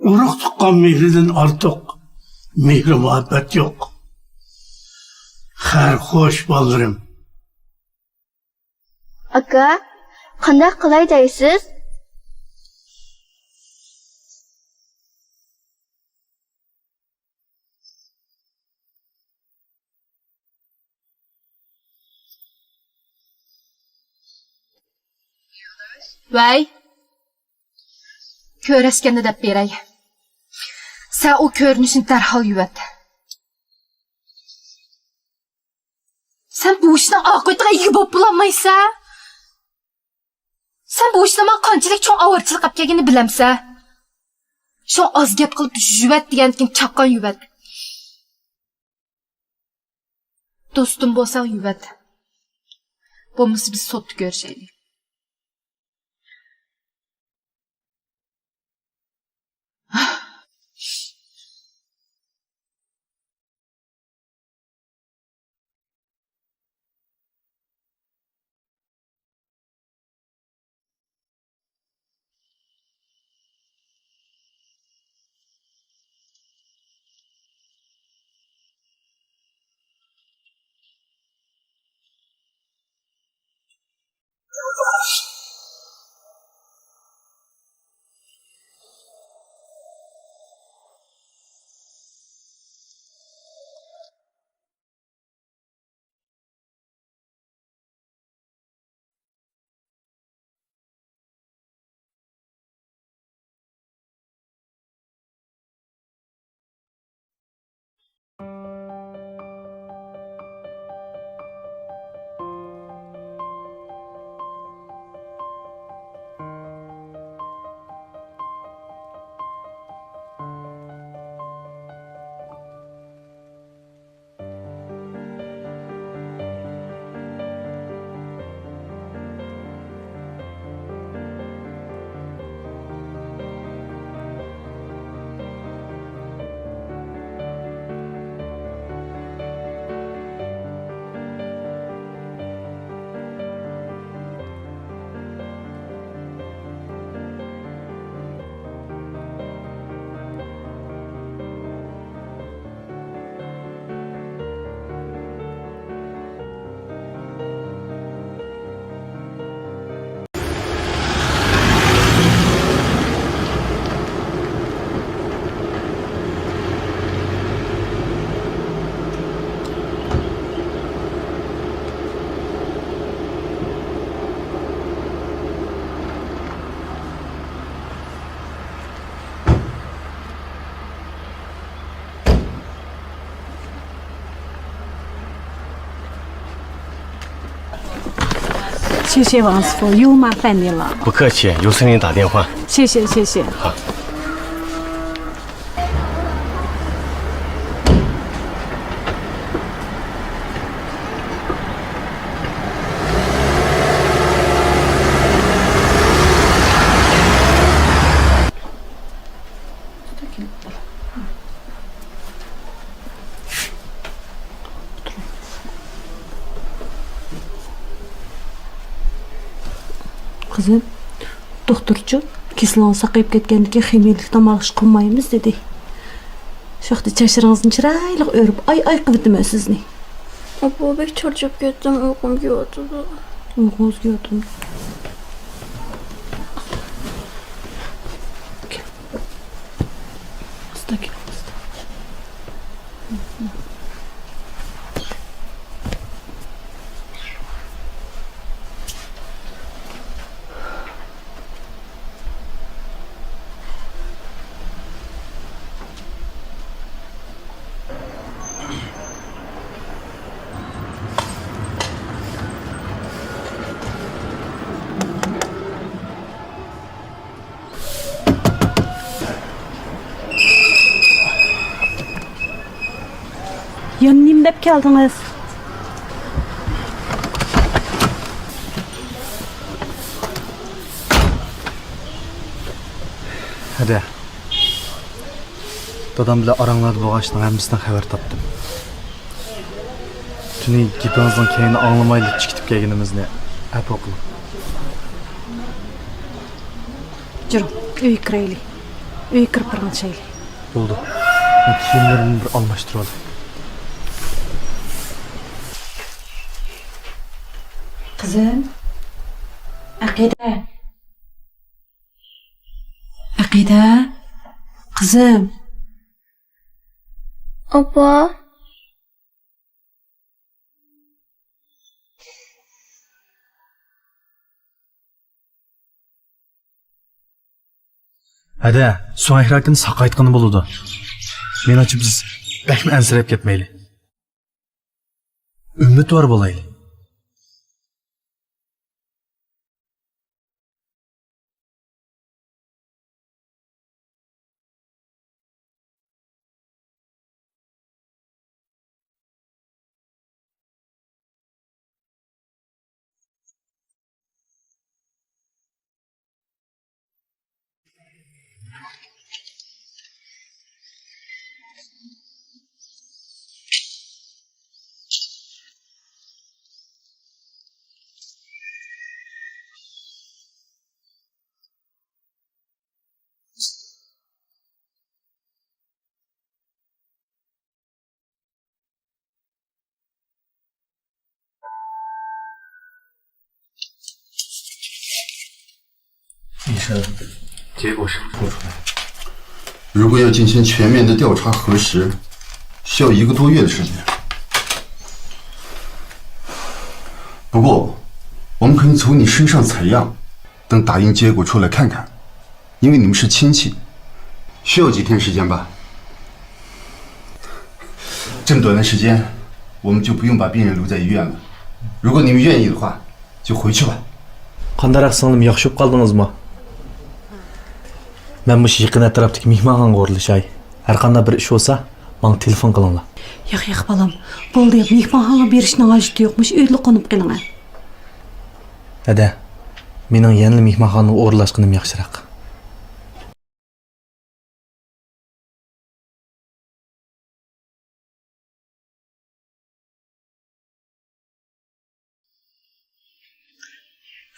ئۇرۇق-تۇغقان مېھرىدىن ئارتۇق مېھرى-مۇھەببەت يوق. خەير خوش، بالىلىرىم. ئاكا، قانداق قىلاي دەيسىز؟ ۋەي، كۆرۈشكەندە دەپ بېرەي. سەن ئۇ كۆرۈنۈشنى دەرھال يۇيۇۋەت. سەن بۇ ئىشنىڭ ئاقىۋىتىغا ئىگە بولۇپ بولالمايسەن. سەن بۇ ئىشنىڭ ماڭا قانچىلىك چوڭ ئاۋارىچىلىق ئەپ كەلگىنىنى بىلەمسەن؟ شۇڭا ئاز گەپ قىلىپ يۇيۇۋەت دېگەندىكىن چاققان يۇيۇۋەت. دوستۇم بولساڭ يۇيۇۋەت. بولمىسا بىز سوتتا كۆرۈشەيلى. Sheshe wangsi fu yu ma fan ni la. 不客气，有事你打电话。谢谢，谢谢。好。 قىزىم، دوختۇرچۇ، كېسىلىڭىز ساقىيىپ كەتكەندىن كېيىن خىمىيەلىك دامالغۇش قىلمايمىز دېدى. شۇ ۋاقىتتا چاچلىرىڭىزنى چىرايلىق ئۆرۈپ، ئاي-ئاي قىلىۋېتىمەن سىزنى. ئاپا، بەك چارچاپ كەتتىم، ئۇيقۇم كېلىۋاتىدۇ. ئۇيقۇڭىز كېلىۋاتىدۇ. كېلىڭ. ئاستا كېلىڭ، ئاستا. يەنە نېمە دەپ كەلدىڭىز؟ ھەدە. دادام بىلەن ئاراڭلاردا بولغان ئىشنىڭ ھەممىسىدىن خەۋەر تاپتىم. تۈنۈگۈن گېپىڭىزنىڭ كەينىنى ئاڭلىمايلا چىقىپ كەلگىنىمىزنى ئەپۇ قىلىڭ. جۈرۈڭ، ئۆيگە كىرەيلى. ئۆيگە كىرىپ پاراڭلىشايلى. بولدى. مەن كىيىملىرىمنى بىر ئالماشتۇرۇۋالاي. قىزىم. ئەقىدە. ئەقىدە. قىزىم. ئاپا. ھەدە، سۆڭەكراكىنى ساقايتقىنى بولىدۇ. مېنىڭچە بىز بەكمۇ ئەنسىرەپ كەتمەيلى. ئۈمىدۋار بولايلى.医生，结果是不出来。如果要进行全面的调查核实，需要一个多月的时间。不过，我们可以从你身上采样，等打印结果出来看看，因为你们是亲戚，需要几天时间吧？这么短的时间，我们就不用把病人留在医院了。如果你们愿意的话，就回去吧。 قانداقراق سىڭلىم، ياخشى بولۇپ قالدىڭىزمۇ؟ مەن مۇشۇ يېقىن ئەتراپتىكى مېھمانخانىغا ئورۇنلىشاي. ھەرقانداق بىر ئىش بولسا، ماڭا تېلېفون قىلىڭلار. ياق، ياق، بالام. بولدى، مېھمانخانىغا بېرىشنىڭ ھاجىتى يوق. مۇشۇ ئۆيدىلا قونۇپ قېلىڭ، ھە. دەدە، مېنىڭ يەنىلا مېھمانخانىغا ئورۇنلاشقىنىم ياخشىراق.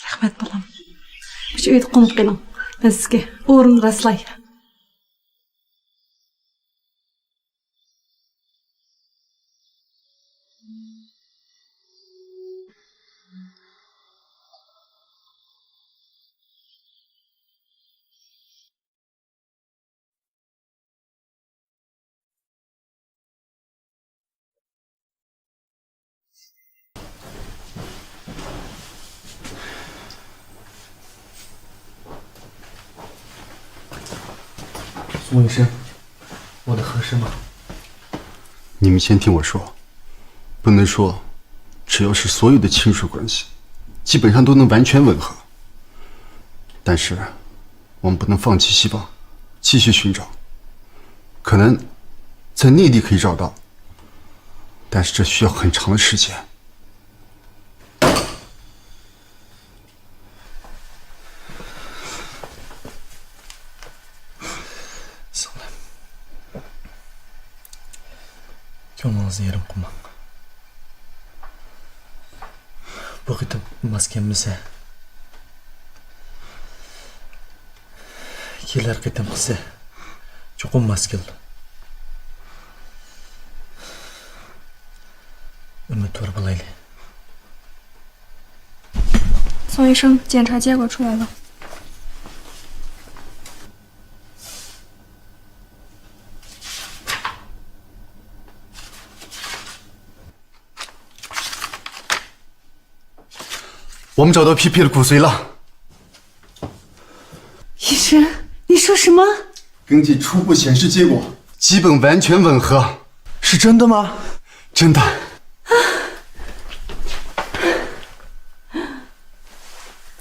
رەھمەت، بالام. مۇشۇ ئۆيدە قونۇپ قېلىڭ. مەن سىزگە ئورۇن راسلاي. 你们先听我说，不能说只要是所有的亲属关系，基本上都能完全吻合。但是我们不能放弃希望，继续寻找。可能在内地可以找到，但是这需要很长的时间。 سىڭلىم، كۆڭلىڭىزنى يېرىم قىلماڭ. بۇ قېتىم ماس كەلمىسە، كېلەر قېتىمقىسى چوقۇم ماس كېلىدۇ. ئۈمىدۋار بولايلى. 宋医生，检查结果出来了。 我们找到皮皮的骨髓了。医生，你说什么？根据初步显示结果，基本完全吻合。是真的吗？真的。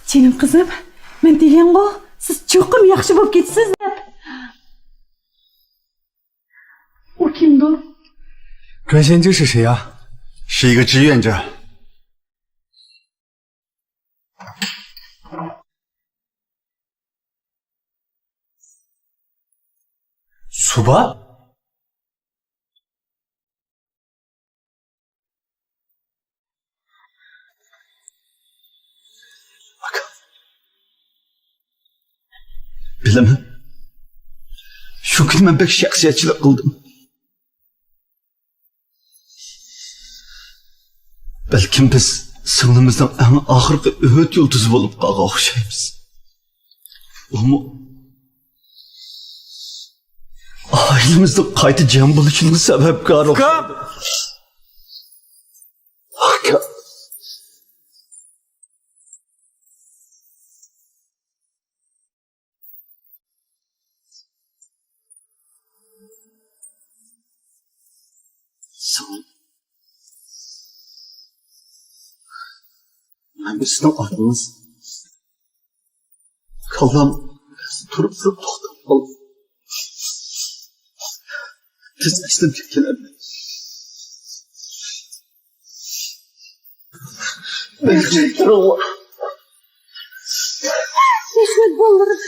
جېنىم قىزىم، مەن دېگەنغۇ، سىز چوقۇم ياخشى بولۇپ كېتىسىز دەپ. 我听到。 专线救是谁呀？是一个志愿者。 سۇ بار؟ ئاكا، بىلىمەن، شۇ كۈنى مەن بەك شەخسىيەتچىلىك قىلدىم. بەلكىم بىز سىڭلىمىزنىڭ ئەڭ ئاخىرقى ئۈمىد يۇلتۇزى بولۇپ قالغان ئوخشايمىز. ئۇمۇ ئائىلىمىزنىڭ قايتا جەم بولۇشىنىڭ سەۋەبكارى ئوخشايدۇ. ئاكا. سىزنىڭ ئاتىڭىز. كاللام تۇرۇپ تۇرۇپ توختاپ قالدى. تېز ئەسلىمگە كېلەلمەي. مېنى كەچۈرۈڭلار. رەھمەت بالىلىرىم.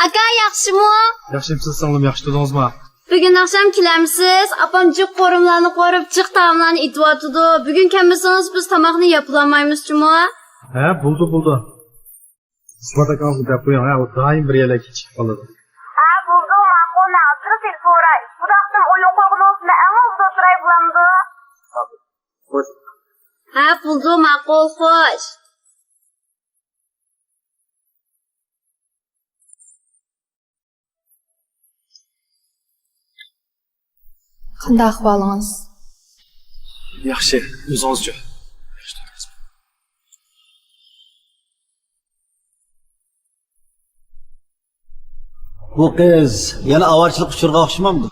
ئاكا، ياخشىمۇ؟ ياخشى، سىز سىڭلىم، ياخشى تۇردىڭىزمۇ؟ بۈگۈن ئاخشام كېلەمسىز؟ ئاپام جىق قورۇمىلارنى قورۇپ، جىق تائاملارنى ئېتىۋاتىدۇ. بۈگۈن كەلمىسىڭىز، بىز تاماقنى يەپلەلمەيمىز جۇمۇ. ھە، بولدى، بولدى. ئىسمات ئاكىڭىزغا دەپ قويۇڭ، ھە، ئۇ دائىم بىر يەرلەرگە كېچىكىپ قالىدۇ. ھە، بولدى، ماقۇل، مەن ھازىر تېلېفون ئۇراي. بۇ تاختىن ئويۇن قويغىلى بولسا، مەن ئەڭ ئالدىدا تۇراي، بولامدۇ؟ خوش. ھە، بولدى، ماقۇل، خوش. قانداق ئەھۋالىڭىز؟ ياخشى، ئۆزىڭىزچۇ؟ بۇ قىز يەنە ئاۋارىچىلىق ئۇچۇرىغا ئوخشىمامدۇ؟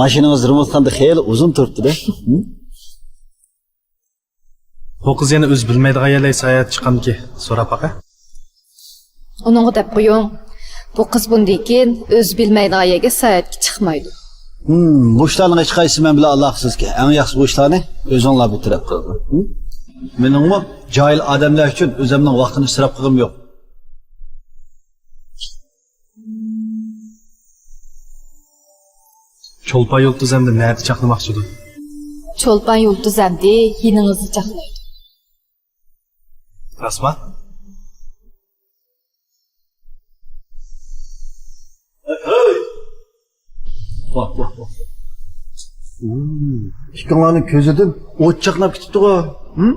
ماشىنىڭىز رېمونتخانىدا خېلى ئۇزۇن تۇرۇپتۇ-دە. ھە؟ بۇ قىز يەنە ئۆزى بىلمەيدىغان يەرلەرگە ساياھەتكە چىققانمىكىن؟ سوراپ باقاي. ئۇنىڭغا دەپ قويۇڭ. بۇ قىز بۇندىن كېيىن ئۆزى بىلمەيدىغان يەرگە ساياھەتكە چىقمايدۇ. ھىم، بۇ ئىشلارنىڭ ھېچقايسىسى مەن بىلەن ئالاقىسىزكەن. ئەڭ ياخشى بۇ ئىشلارنى ئۆزۈڭلار بىر تەرەپ قىلىڭ. ھىم؟ مېنىڭمۇ جاھىل ئادەملەر ئۈچۈن ئۆزۈمنىڭ ۋاقتىنى ئىسراپ قىلغۇم يوق. چولپان يۇلتۇز ئەمدى نەدە چاقنىماقچىدۇ؟ چولپان يۇلتۇز ئەمدى يېنىڭىزدا چاقنايدۇ. راستما؟ ۋاھ، ۋاھ، ۋاھ. ئىككىڭلارنىڭ كۆزىدىن ئوت چاقناپ كېتىپتىغۇ. ھىم؟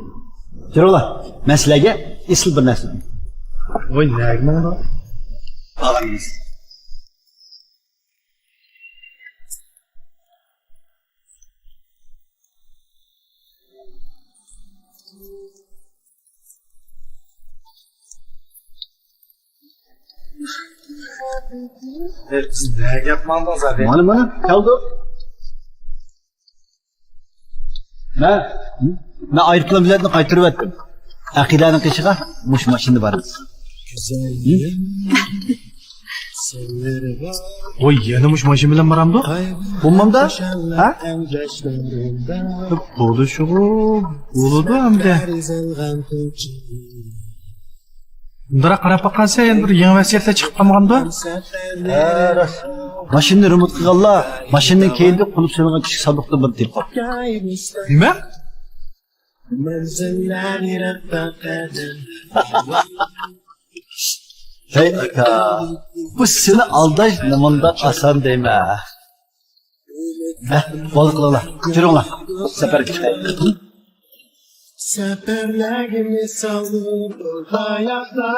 يۈرۈڭلار. مەن سىلەرگە ئېسىل بىر نەرسە. ۋاي، نەگە ماڭدى؟ باغرىمىز. ئە، سىز نەگە ماڭدىڭىز، ئەبى؟ مانا، مانا، كەلدۇق. مەن، مەن ئايروپىلان بېلەتنى قايتۇرۇۋەتتىم. ئەقىدەنىڭ قېشىغا مۇشۇ ماشىنىدا بارىمىز. ۋوي، يەنە مۇشۇ ماشىنا بىلەن بارامدۇ؟ بولمامدا؟ ھە؟ بولۇشىغۇ بولىدۇ ئەمدى. مۇنداق قاراپ باققانسەن، يەنە بىر يېڭى ۋەسىيەتلەر چىقىپ قالمىغاندۇ؟ ھە، راست. ماشىنىنى رېمونت قىلغانلار ماشىنىنىڭ كەينىدە قۇلۇپ سېلىنغان كىچىك ساندۇقتىن بىرنى تېپىپ قاپتۇ. نېمە؟ ھەي ئاكا، بۇ سېنى ئالداش نېمانداق ئاسان دەيمەن. ھە، بولدى قىلىڭلار، يۈرۈڭلار، سەپەرگە چىقايلى. سەپەرلەرگە مىسالى بولغاياقلار.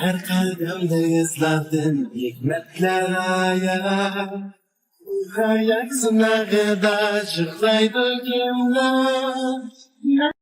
ھەر قەدەمدە ئىزلاردىن ھېكمەتلەر ئايا. ھايات سىناقىدا جىقلايدۇ كىملەر؟